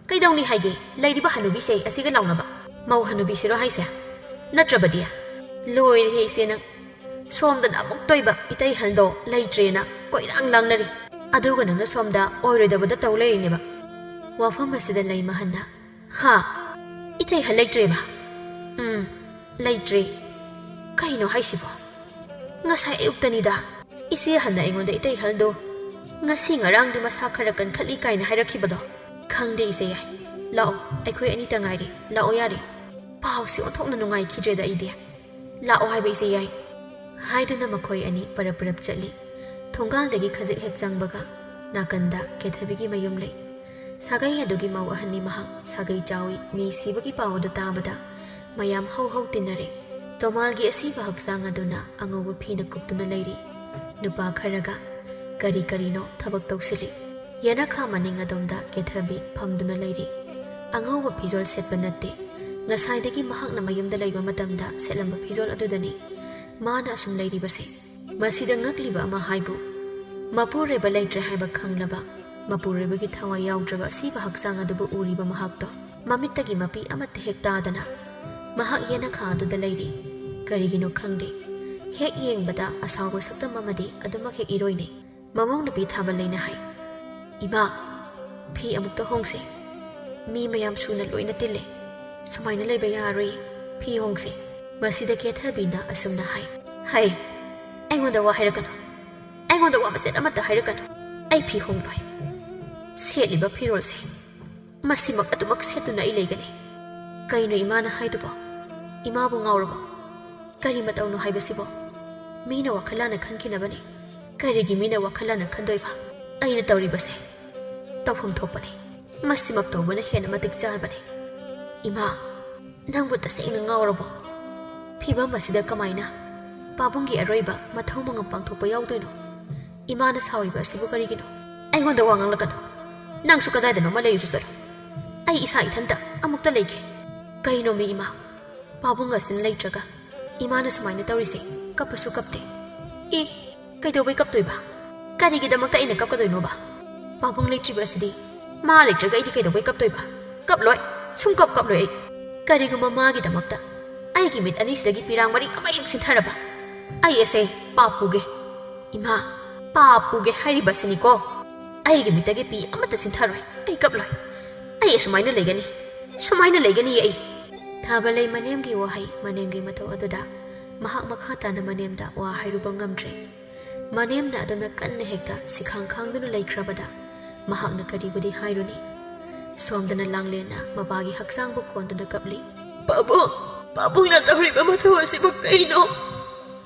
ꯀꯩꯗꯧꯅꯤ ꯍꯥꯏꯒꯦ? ꯂꯩꯔꯤꯕ ꯍꯅꯨꯕꯤꯁꯦ ꯑꯁꯤꯒ ꯂꯥꯎꯅꯕ? ꯃꯧ ꯍꯅꯨꯕꯤꯁꯤꯔꯣ ꯍꯥꯏꯁꯦ? ꯅꯠꯇ꯭ꯔꯕꯗꯤ? ꯂꯣꯏꯔꯦꯍꯦ ꯏꯆꯦ ꯅꯪ꯫ ꯁꯣꯝꯗꯅ ꯑꯃꯨꯛ ꯇꯣꯏꯕ ꯏꯇꯩꯍꯜꯗꯣ ꯂꯩꯇ꯭ꯔꯦꯅ ꯀꯣꯏꯂꯥꯡ ꯂꯥꯡꯅꯔꯤ꯫ ꯑꯗꯨꯒ ꯅꯪꯅ ꯁꯣꯝꯗ ꯑꯣꯏꯔꯣꯏꯗꯕꯗ ꯇꯧ ꯂꯩꯔꯤꯅꯦꯕ"꯫ ꯋꯥꯐꯝ ꯑꯁꯤꯗ ꯂꯩꯃꯍꯟꯅ, "ꯍꯥ? ꯏꯇꯩꯍꯜ ꯂꯩꯇ꯭ꯔꯦꯕ?" "ꯎꯝ, ꯂꯩꯇ꯭ꯔꯦ꯫ ꯀꯩꯅꯣ ꯍꯥꯏꯁꯤꯕꯣ? ꯉꯁꯥꯏ ꯑꯌꯨꯛꯇꯅꯤꯗ ꯏꯆꯦ ꯍꯟꯅ ꯑꯩꯉꯣꯟꯗ ꯏꯇꯩꯍꯜꯗꯣ ꯉꯁꯤ ꯉꯔꯥꯡꯗꯤ ꯃꯁꯥ ꯈꯔ ꯀꯟꯈꯠꯂꯤ ꯀꯥꯏꯅ ꯍꯥꯏꯔꯛꯈꯤꯕꯗꯣ꯫ ꯈꯪꯗꯦ ꯏꯆꯦ ꯌꯥꯏ꯫ ꯂꯥꯛꯑꯣ, ꯑꯩꯈꯣꯏ ꯑꯅꯤꯇ ꯉꯥꯏꯔꯦ꯫ ꯂꯥꯛꯑꯣ ꯌꯥꯔꯦ꯫ ꯄꯥꯎꯁꯤ ꯑꯣꯟꯊꯣꯛꯅ ꯅꯨꯡꯉꯥꯏꯈꯤꯗ꯭ꯔꯦꯗ ꯑꯩꯗꯤ꯫ ꯂꯥꯛꯑꯣ ꯍꯥꯏꯕ ꯏꯆꯦ ꯌꯥꯏ"꯫ ꯍꯥꯏꯗꯨꯅ ꯃꯈꯣꯏ ꯑꯅꯤ ꯄꯔꯞ ꯄꯔꯞ ꯆꯠꯂꯤ꯫ ꯊꯣꯡꯒꯥꯜꯗꯒꯤ ꯈꯖꯤꯛ ꯍꯦꯛ ꯆꯪꯕꯒ ꯅꯥꯀꯟꯗ ꯀꯦꯊꯕꯤꯒꯤ ꯃꯌꯨꯝ ꯂꯩ꯫ ꯁꯥꯒꯩ ꯑꯗꯨꯒꯤ ꯃꯧ ꯑꯍꯟꯅꯤ ꯃꯍꯥꯛ꯫ ꯁꯥꯒꯩ ꯆꯥꯎꯏ꯫ ꯃꯤ ꯁꯤꯕꯒꯤ ꯄꯥꯎ ꯑꯗꯨ ꯇꯥꯕꯗ ꯃꯌꯥꯝ ꯍꯧ ꯍꯧ ꯇꯤꯟꯅꯔꯦ꯫ ꯇꯣꯃꯥꯜꯒꯤ ꯑꯁꯤꯕ ꯍꯛꯆꯥꯡ ꯑꯗꯨꯅ ꯑꯉꯧꯕ ꯐꯤꯅ ꯀꯨꯞꯇꯨꯅ ꯂꯩꯔꯤ꯫ ꯅꯨꯄꯥ ꯈꯔꯒ ꯀꯔꯤ ꯀꯔꯤꯅꯣ ꯊꯕꯛ ꯇꯧꯁꯤꯜꯂꯤ꯫ ꯌꯦꯅꯈꯥ ꯃꯅꯤꯡ ꯑꯗꯣꯝꯗ ꯀꯦꯊꯕꯤ ꯐꯝꯗꯨꯅ ꯂꯩꯔꯤ꯫ ꯑꯉꯧꯕ ꯐꯤꯖꯣꯜ ꯁꯦꯠꯄ ꯅꯠꯇꯦ꯫ ꯉꯁꯥꯏꯗꯒꯤ ꯃꯍꯥꯛꯅ ꯃꯌꯨꯝꯗ ꯂꯩꯕ ꯃꯇꯝꯗ ꯁꯦꯠꯂꯝꯕ ꯐꯤꯖꯣꯜ ꯑꯗꯨꯗꯅꯤ ꯃꯥꯅ ꯑꯁꯨꯝ ꯂꯩꯔꯤꯕꯁꯦ꯫ ꯃꯁꯤꯗ ꯉꯛꯂꯤꯕ ꯑꯃ ꯍꯥꯏꯕꯨ, ꯃꯄꯨꯔꯣꯏꯕ ꯂꯩꯇ꯭ꯔꯦ ꯍꯥꯏꯕ ꯈꯪꯂꯕ, ꯃꯄꯨꯔꯣꯏꯕꯒꯤ ꯊꯋꯥꯏ ꯌꯥꯎꯗ꯭ꯔꯕ ꯑꯁꯤꯕ ꯍꯛꯆꯥꯡ ꯑꯗꯨꯕꯨ ꯎꯔꯤꯕ ꯃꯍꯥꯛꯇꯣ ꯃꯃꯤꯠꯇꯒꯤ ꯃꯄꯤ ꯑꯃꯠꯇ ꯍꯦꯛ ꯇꯥꯗꯅ ꯃꯍꯥꯛ ꯌꯦꯅꯈꯥ ꯑꯗꯨꯗ ꯂꯩꯔꯤ꯫ ꯀꯔꯤꯒꯤꯅꯣ ꯈꯪꯗꯦ, ꯍꯦꯛ ꯌꯦꯡꯕꯗ ꯑꯁꯥꯎꯕ ꯁꯛꯇꯝ ꯑꯃꯗꯤ ꯑꯗꯨꯃꯛ ꯍꯦꯛ ꯏꯔꯣꯏꯅꯩ꯫ ꯃꯃꯧ ꯅꯨꯄꯤ ꯊꯥꯕꯜ ꯂꯩꯅ ꯍꯥꯏ, "ꯏꯃꯥ, ꯐꯤ ꯑꯃꯨꯛꯇ ꯍꯣꯡꯁꯦ꯫ ꯃꯤ ꯃꯌꯥꯝ ꯁꯨꯅ ꯂꯣꯏꯅ ꯇꯤꯜꯂꯦ꯫ ꯁꯨꯃꯥꯏꯅ ꯂꯩꯕ ꯌꯥꯔꯣꯏ꯫ ꯐꯤ ꯍꯣꯡꯁꯦ꯫" ꯃꯁꯤꯗ ꯀꯦꯊꯕꯤꯅ ꯑꯁꯨꯝꯅ ꯍꯥꯏ꯫ "ꯍꯩ, ꯑꯩꯉꯣꯟꯗ ꯋꯥ ꯍꯥꯏꯔꯛꯀꯅꯨ꯫ ꯑꯩꯉꯣꯟꯗ ꯋꯥ ꯃꯆꯦꯠ ꯑꯃꯠꯇ ꯍꯥꯏꯔꯛꯀꯅꯨ꯫ ꯑꯩ ꯐꯤ ꯍꯣꯡꯂꯣꯏ꯫ ꯁꯦꯠꯂꯤꯕ ꯐꯤꯔꯣꯜꯁꯦ ꯃꯁꯤꯃꯛ ꯑꯗꯨꯃꯛ ꯁꯦꯠꯇꯨꯅ ꯑꯩ ꯂꯩꯒꯅꯤ꯫ ꯀꯩꯅꯣ ꯏꯃꯥꯅ ꯍꯥꯏꯗꯨꯕꯣ? ꯏꯃꯥꯕꯨ ꯉꯥꯎꯔꯕꯣ? ꯀꯔꯤ ꯃꯇꯧꯅꯣ ꯍꯥꯏꯕꯁꯤꯕꯣ? ꯃꯤꯅ ꯋꯥꯈꯜ ꯂꯥꯟꯅ ꯈꯟꯈꯤꯅꯕꯅꯤ꯫ ꯀꯔꯤꯒꯤ ꯃꯤꯅ ꯋꯥꯈꯜ ꯂꯥꯟꯅ ꯈꯟꯗꯣꯏꯕ? ꯑꯩꯅ ꯇꯧꯔꯤꯕꯁꯦ ꯇꯧꯐꯝ ꯊꯣꯛꯄꯅꯤ꯫ ꯃꯁꯤꯃꯛ ꯇꯧꯕꯅ ꯍꯦꯟꯅ ꯃꯇꯤꯛ ꯆꯥꯕꯅꯤ꯫" "ꯏꯃꯥ, ꯅꯪꯕꯨ ꯇꯁꯦꯡꯅ ꯉꯥꯎꯔꯕꯣ? ꯐꯤꯕꯝ ꯑꯁꯤꯗ ꯀꯃꯥꯏꯅ ꯄꯥꯕꯨꯡꯒꯤ ꯑꯔꯣꯏꯕ ꯃꯊꯧ ꯃꯉꯝ ꯄꯥꯡꯊꯣꯛꯄ ꯌꯥꯎꯗꯣꯏꯅꯣ? ꯏꯃꯥꯅ ꯁꯥꯎꯔꯤꯕ ꯑꯁꯤꯕꯨ ꯀꯔꯤꯒꯤꯅꯣ?" "ꯑꯩꯉꯣꯟꯗ ꯋꯥ ꯉꯥꯡꯂꯛꯀꯅꯨ꯫ ꯅꯪꯁꯨ ꯀꯗꯥꯏꯗꯅꯣꯃ ꯂꯩꯔꯨꯆꯣ ꯆꯠꯂꯣ꯫ ꯑꯩ ꯏꯁꯥ ꯏꯊꯟꯇ ꯑꯃꯨꯛꯇ ꯂꯩꯒꯦ꯫" "ꯀꯩꯅꯣꯃꯤ ꯏꯃꯥ, ꯄꯥꯕꯨꯡ ꯑꯁꯤꯅ ꯂꯩꯇ꯭ꯔꯒ ꯏꯃꯥꯅ ꯁꯨꯃꯥꯏꯅ ꯇꯧꯔꯤꯁꯦ ꯀꯞꯄꯁꯨ ꯀꯞꯇꯦ꯫" "ꯑꯦ, ꯀꯩꯗꯧꯕꯩ ꯀꯞꯇꯣꯏꯕ? ꯀꯔꯤꯒꯤꯗꯃꯛꯇ ꯑꯩꯅ ꯀꯞꯀꯗꯣꯏꯅꯣꯕ? ꯄꯥꯕꯨꯡ ꯂꯩꯇ꯭ꯔꯤꯕ ꯑꯁꯤꯗꯤ ꯃꯥ ꯂꯩꯇ꯭ꯔꯒ ꯑꯩꯗꯤ ꯀꯩꯗꯧꯕꯩ ꯀꯞꯇꯣꯏꯕ? ꯀꯞꯂꯣꯏ, ꯁꯨꯝ ꯀꯞ ꯀꯞꯂꯣꯏ ꯑꯩ꯫ ꯀꯔꯤꯒꯨꯝꯕ ꯃꯥꯒꯤꯗꯃꯛꯇ ꯑꯩꯒꯤ ꯃꯤꯠ ꯑꯅꯤꯁꯤꯗꯒꯤ ꯄꯤꯔꯥꯡ ꯃꯔꯤ ꯑꯃ ꯍꯦꯛ ꯁꯤꯟꯊꯔꯕ, ꯑꯩ ꯑꯁꯦ ꯄꯥꯞ ꯄꯨꯒꯦ꯫ ꯏꯃꯥ, ꯄꯥꯞ ꯄꯨꯒꯦ ꯍꯥꯏꯔꯤꯕꯁꯤꯅꯤꯀꯣ꯫ ꯑꯩꯒꯤ ꯃꯤꯠꯇꯒꯤ ꯄꯤ ꯑꯃꯠꯇ ꯁꯤꯟꯊꯔꯣꯏ꯫ ꯑꯩ ꯀꯞꯂꯣꯏ꯫ ꯑꯩ ꯑꯁꯨꯃꯥꯏꯅ ꯂꯩꯒꯅꯤ꯫ ꯁꯨꯃꯥꯏꯅ ꯂꯩꯒꯅꯤ ꯑꯩ꯫" ꯊꯥꯕꯂꯩ ꯃꯅꯦꯝꯒꯤ ꯋꯥꯍꯩ, ꯃꯅꯦꯝꯒꯤ ꯃꯇꯧ ꯑꯗꯨꯗ ꯃꯍꯥꯛ ꯃꯈꯥ ꯇꯥꯅ ꯃꯅꯦꯝꯗ ꯋꯥ ꯍꯥꯏꯔꯨꯕ ꯉꯝꯗ꯭ꯔꯦ꯫ ꯃꯅꯦꯝꯅ ꯑꯗꯨꯝꯅ ꯀꯟꯅ ꯍꯦꯛꯇ ꯁꯤꯈꯥꯡ ꯈꯥꯡꯗꯨꯅ ꯂꯩꯈ꯭ꯔꯕꯗ ꯃꯍꯥꯛꯅ ꯀꯔꯤꯕꯨꯗꯤ ꯍꯥꯏꯔꯨꯅꯤ? ꯁꯣꯝꯗꯅ ꯂꯥꯡꯂꯦꯟꯅ ꯃꯄꯥꯒꯤ ꯍꯛꯆꯥꯡꯕꯨ ꯀꯣꯟꯗꯨꯅ ꯀꯞꯂꯤ꯫ "ꯄꯥꯕꯨꯡ, ꯄꯥꯕꯨꯡꯅ ꯇꯧꯔꯤꯕ ꯃꯊꯧ ꯑꯁꯤꯕꯨ ꯀꯩꯅꯣ?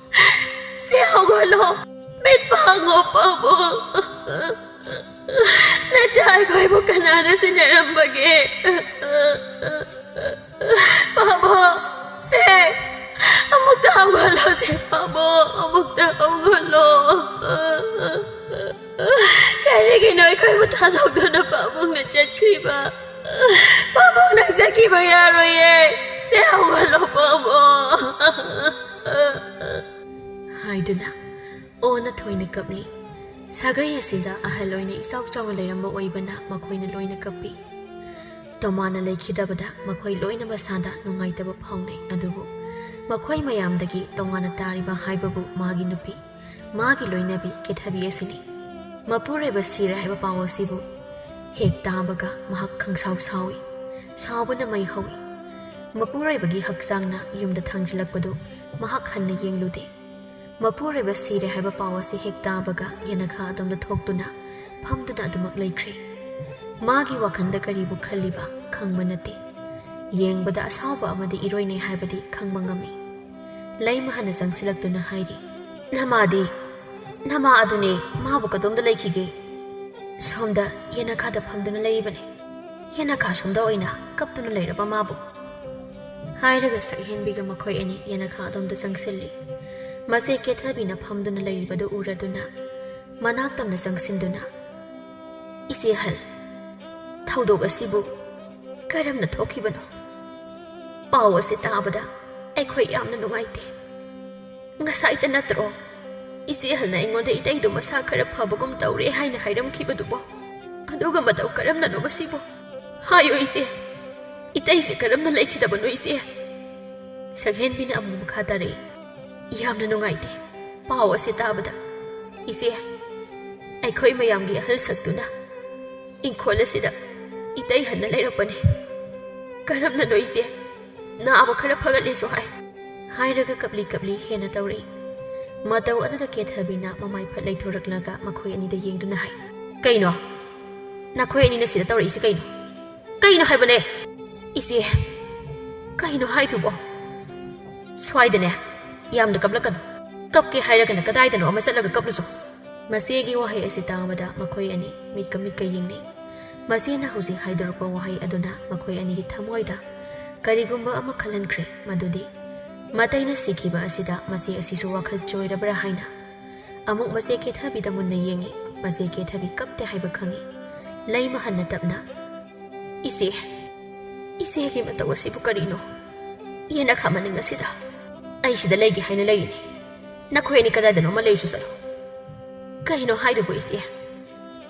ꯁꯦ ꯍꯧꯒꯠꯂꯣ, ꯃꯤꯠ ꯄꯥꯡꯉꯣ ꯄꯥꯕꯨꯡ꯫ ꯅꯆꯥ ꯑꯩꯈꯣꯏꯕꯨ ꯀꯅꯥꯅ ꯁꯤꯟꯅꯔꯝꯕꯒꯦ? ꯄꯥꯕꯨꯡ, ꯁꯦ, ꯑꯃꯨꯛꯇ ꯍꯧꯒꯠꯂꯣ ꯁꯦ ꯄꯥꯕꯨꯡ, ꯑꯃꯨꯛꯇ ꯍꯧꯒꯠꯂꯣ꯫ ꯀꯔꯤꯒꯤꯅꯣ ꯑꯩꯈꯣꯏꯕꯨ ꯊꯥꯗꯣꯛꯇꯨꯅ ꯄꯥꯕꯨꯡꯅ ꯆꯠꯈ꯭ꯔꯤꯕ? ꯄꯥꯕꯨꯡ ꯅꯪ ꯆꯠꯈꯤꯕ ꯌꯥꯔꯣꯏꯌꯦ꯫ ꯁꯦ ꯍꯧꯒꯠꯂꯣ ꯄꯥꯕꯨꯡ꯫" ꯍꯥꯏꯗꯨꯅ ꯑꯣꯟꯅ ꯊꯣꯏꯅ ꯀꯞꯂꯤ꯫ ꯁꯥꯒꯩ ꯑꯁꯤꯗ ꯑꯍꯜ ꯑꯣꯏꯅ ꯏꯆꯥꯎ ꯆꯥꯎꯅ ꯂꯩꯔꯝꯕ ꯑꯣꯏꯕꯅ ꯃꯈꯣꯏꯅ ꯂꯣꯏꯅ ꯀꯞꯄꯤ꯫ ꯇꯣꯃꯥꯅ ꯂꯩꯈꯤꯗꯕꯗ ꯃꯈꯣꯏ ꯂꯣꯏꯅ ꯃꯁꯥꯗ ꯅꯨꯡꯉꯥꯏꯇꯕ ꯐꯥꯎꯅꯩ꯫ ꯑꯗꯨꯕꯨ ꯃꯈꯣꯏ ꯃꯌꯥꯝꯗꯒꯤ ꯇꯣꯉꯥꯟꯅ ꯇꯥꯔꯤꯕ ꯍꯥꯏꯕꯕꯨ ꯃꯥꯒꯤ ꯅꯨꯄꯤ, ꯃꯥꯒꯤ ꯂꯣꯏꯅꯕꯤ ꯀꯦꯊꯕꯤ ꯑꯁꯤꯅꯤ꯫ ꯃꯄꯨꯔꯣꯏꯕ ꯁꯤꯔꯦ ꯍꯥꯏꯕ ꯄꯥꯎ ꯑꯁꯤꯕꯨ ꯍꯦꯛ ꯇꯥꯕꯒ ꯃꯍꯥꯛ ꯈꯪꯁꯥꯎ ꯁꯥꯎꯏ꯫ ꯁꯥꯎꯕꯅ ꯃꯩ ꯍꯧꯏ꯫ ꯃꯄꯨꯔꯣꯏꯕꯒꯤ ꯍꯛꯆꯥꯡꯅ ꯌꯨꯝꯗ ꯊꯥꯡꯖꯤꯜꯂꯛꯄꯗꯨ ꯃꯍꯥꯛ ꯍꯟꯅ ꯌꯦꯡꯂꯨꯗꯦ꯫ ꯃꯄꯨꯔꯣꯏꯕ ꯁꯤꯔꯦ ꯍꯥꯏꯕ ꯄꯥꯎ ꯑꯁꯤ ꯍꯦꯛ ꯇꯥꯕꯒ ꯌꯦꯅꯈꯥ ꯑꯗꯣꯝꯗ ꯊꯣꯛꯇꯨꯅ ꯐꯝꯗꯨꯅ ꯑꯗꯨꯃꯛ ꯂꯩꯈ꯭ꯔꯦ꯫ ꯃꯥꯒꯤ ꯋꯥꯈꯜꯗ ꯀꯔꯤꯕꯨ ꯈꯜꯂꯤꯕ ꯈꯪꯕ ꯅꯠꯇꯦ꯫ ꯌꯦꯡꯕꯗ ꯑꯁꯥꯎꯕ ꯑꯃꯗꯤ ꯏꯔꯣꯏꯅꯩ ꯍꯥꯏꯕꯗꯤ ꯈꯪꯕ ꯉꯝꯃꯤ꯫ ꯂꯩꯃ ꯍꯟꯅ ꯆꯪꯁꯤꯜꯂꯛꯇꯨꯅ ꯍꯥꯏꯔꯤ, "ꯅꯃꯥꯗꯤ? ꯅꯃꯥ ꯑꯗꯨꯅꯦ, ꯃꯥꯕꯨ ꯀꯗꯣꯝꯗ ꯂꯩꯈꯤꯒꯦ?" "ꯁꯣꯝꯗ ꯌꯦꯅꯈꯥꯗ ꯐꯝꯗꯨꯅ ꯂꯩꯔꯤꯕꯅꯤ꯫ ꯌꯦꯅꯈꯥ ꯁꯣꯝꯗ ꯑꯣꯏꯅ ꯀꯞꯇꯨꯅ ꯂꯩꯔꯕ ꯃꯥꯕꯨ?" ꯍꯥꯏꯔꯒ ꯁꯛꯍꯦꯟꯕꯤꯒ ꯃꯈꯣꯏ ꯑꯅꯤ ꯌꯦꯅꯈꯥ ꯑꯗꯣꯝꯗ ꯆꯪꯁꯤꯜꯂꯤ꯫ ꯃꯆꯦ ꯀꯦꯊꯕꯤꯅ ꯐꯝꯗꯨꯅ ꯂꯩꯔꯤꯕꯗꯨ ꯎꯔꯗꯨꯅ ꯃꯅꯥꯛ ꯇꯝꯅ ꯆꯪꯁꯤꯟꯗꯨꯅ, "ꯏꯆꯦ ꯑꯍꯜ, ꯊꯧꯗꯣꯛ ꯑꯁꯤꯕꯨ ꯀꯔꯝꯅ ꯊꯣꯛꯈꯤꯕꯅꯣ? ꯄꯥꯎ ꯑꯁꯤ ꯇꯥꯕꯗ ꯑꯩꯈꯣꯏ ꯌꯥꯝꯅ ꯅꯨꯡꯉꯥꯏꯇꯦ꯫ ꯉꯁꯥꯏꯇ ꯅꯠꯇ꯭ꯔꯣ ꯏꯆꯦ ꯑꯍꯜꯅ ꯑꯩꯉꯣꯟꯗ ꯏꯇꯩꯗꯨ ꯃꯁꯥ ꯈꯔ ꯐꯕꯒꯨꯝ ꯇꯧꯔꯦ ꯍꯥꯏꯅ ꯍꯥꯏꯔꯝꯈꯤꯕꯗꯨꯕꯣ? ꯑꯗꯨꯒ ꯃꯇꯧ ꯀꯔꯝꯅꯅꯣ ꯃꯁꯤꯕꯣ? ꯍꯥꯏꯌꯣ ꯏꯆꯦ, ꯏꯇꯩꯁꯦ ꯀꯔꯝꯅ ꯂꯩꯈꯤꯗꯕꯅꯣ ꯏꯆꯦ?" ꯁꯛꯍꯦꯟꯕꯤꯅ ꯑꯃꯨꯛ ꯃꯈꯥ ꯇꯥꯔꯛꯏ, "ꯌꯥꯝꯅ ꯅꯨꯡꯉꯥꯏꯇꯦ ꯄꯥꯎ ꯑꯁꯤ ꯇꯥꯕꯗ꯫ ꯏꯆꯦ, ꯑꯩꯈꯣꯏ ꯃꯌꯥꯝꯒꯤ ꯑꯍꯜ ꯁꯛꯇꯨꯅ ꯏꯪꯈꯣꯜ ꯑꯁꯤꯗ ꯏꯇꯩ ꯍꯟꯅ ꯂꯩꯔꯛꯄꯅꯦ꯫ ꯀꯔꯝꯅꯅꯣ ꯏꯆꯦ? ꯅꯥꯕ ꯈꯔ ꯐꯒꯠꯂꯦꯁꯨ ꯍꯥꯏ꯫" ꯍꯥꯏꯔꯒ ꯀꯞꯂꯤ ꯀꯞꯂꯤ ꯍꯦꯟꯅ ꯇꯧꯔꯛꯏ꯫ ꯃꯇꯧ ꯑꯗꯨꯗ ꯀꯦꯊꯕꯤꯅ ꯃꯃꯥꯏ ꯐꯠ ꯂꯩꯊꯣꯔꯛꯂꯒ ꯃꯈꯣꯏ ꯑꯅꯤꯗ ꯌꯦꯡꯗꯨꯅ ꯍꯥꯏ, "ꯀꯩꯅꯣ? ꯅꯈꯣꯏ ꯑꯅꯤꯅ ꯁꯤꯗ ꯇꯧꯔꯛꯏꯁꯤ ꯀꯩꯅꯣ? ꯀꯩꯅꯣ ꯍꯥꯏꯕꯅꯦ?" "ꯏꯆꯦ, ꯀꯩꯅꯣ ꯍꯥꯏꯗꯨꯕꯣ? ꯁ꯭ꯋꯥꯏꯗꯅꯦ ꯌꯥꯝꯅ ꯀꯞꯂꯛꯀꯅꯨ꯫ ꯀꯞꯀꯦ ꯍꯥꯏꯔꯒꯅ ꯀꯗꯥꯏꯗꯅꯣ ꯑꯃ ꯆꯠꯂꯒ ꯀꯞꯂꯨꯆꯣ꯫" ꯃꯆꯦꯒꯤ ꯋꯥꯍꯩ ꯑꯁꯤ ꯇꯥꯕꯗ ꯃꯈꯣꯏ ꯑꯅꯤ ꯃꯤꯠꯀ ꯃꯤꯠꯀ ꯌꯦꯡꯅꯩ꯫ ꯃꯆꯦꯅ ꯍꯧꯖꯤꯛ ꯍꯥꯏꯗꯣꯔꯛꯄ ꯋꯥꯍꯩ ꯑꯗꯨꯅ ꯃꯈꯣꯏ ꯑꯅꯤꯒꯤ ꯊꯃꯣꯏꯗ ꯀꯔꯤꯒꯨꯝꯕ ꯑꯃ ꯈꯜꯍꯟꯈ꯭ꯔꯦ, ꯃꯗꯨꯗꯤ ꯃꯇꯩꯅ ꯁꯤꯈꯤꯕ ꯑꯁꯤꯗ ꯃꯆꯦ ꯑꯁꯤꯁꯨ ꯋꯥꯈꯜ ꯆꯣꯏꯔꯕ꯭ꯔꯥ ꯍꯥꯏꯅ꯫ ꯑꯃꯨꯛ ꯃꯆꯦ ꯀꯦꯊꯕꯤꯗ ꯃꯨꯟꯅ ꯌꯦꯡꯉꯤ꯫ ꯃꯆꯦ ꯀꯦꯊꯕꯤ ꯀꯞꯇꯦ ꯍꯥꯏꯕ ꯈꯪꯉꯤ꯫ ꯂꯩꯃ ꯍꯟꯅ ꯇꯞꯅ, "ꯏꯆꯦ, ꯏꯆꯦꯒꯤ ꯃꯇꯧ ꯑꯁꯤꯕꯨ ꯀꯔꯤꯅꯣ? ꯌꯦꯅꯈꯥ ꯃꯅꯤꯡ ꯑꯁꯤꯗ ꯑꯩ ꯁꯤꯗ ꯂꯩꯒꯦ ꯍꯥꯏꯅ ꯂꯩꯔꯤꯅꯤ꯫ ꯅꯈꯣꯏ ꯑꯅꯤ ꯀꯗꯥꯏꯗꯅꯣ ꯑꯃ ꯂꯩꯔꯨꯁꯨ ꯆꯠꯂꯣ꯫" "ꯀꯩꯅꯣ ꯍꯥꯏꯗꯨꯕꯨ ꯏꯆꯦ?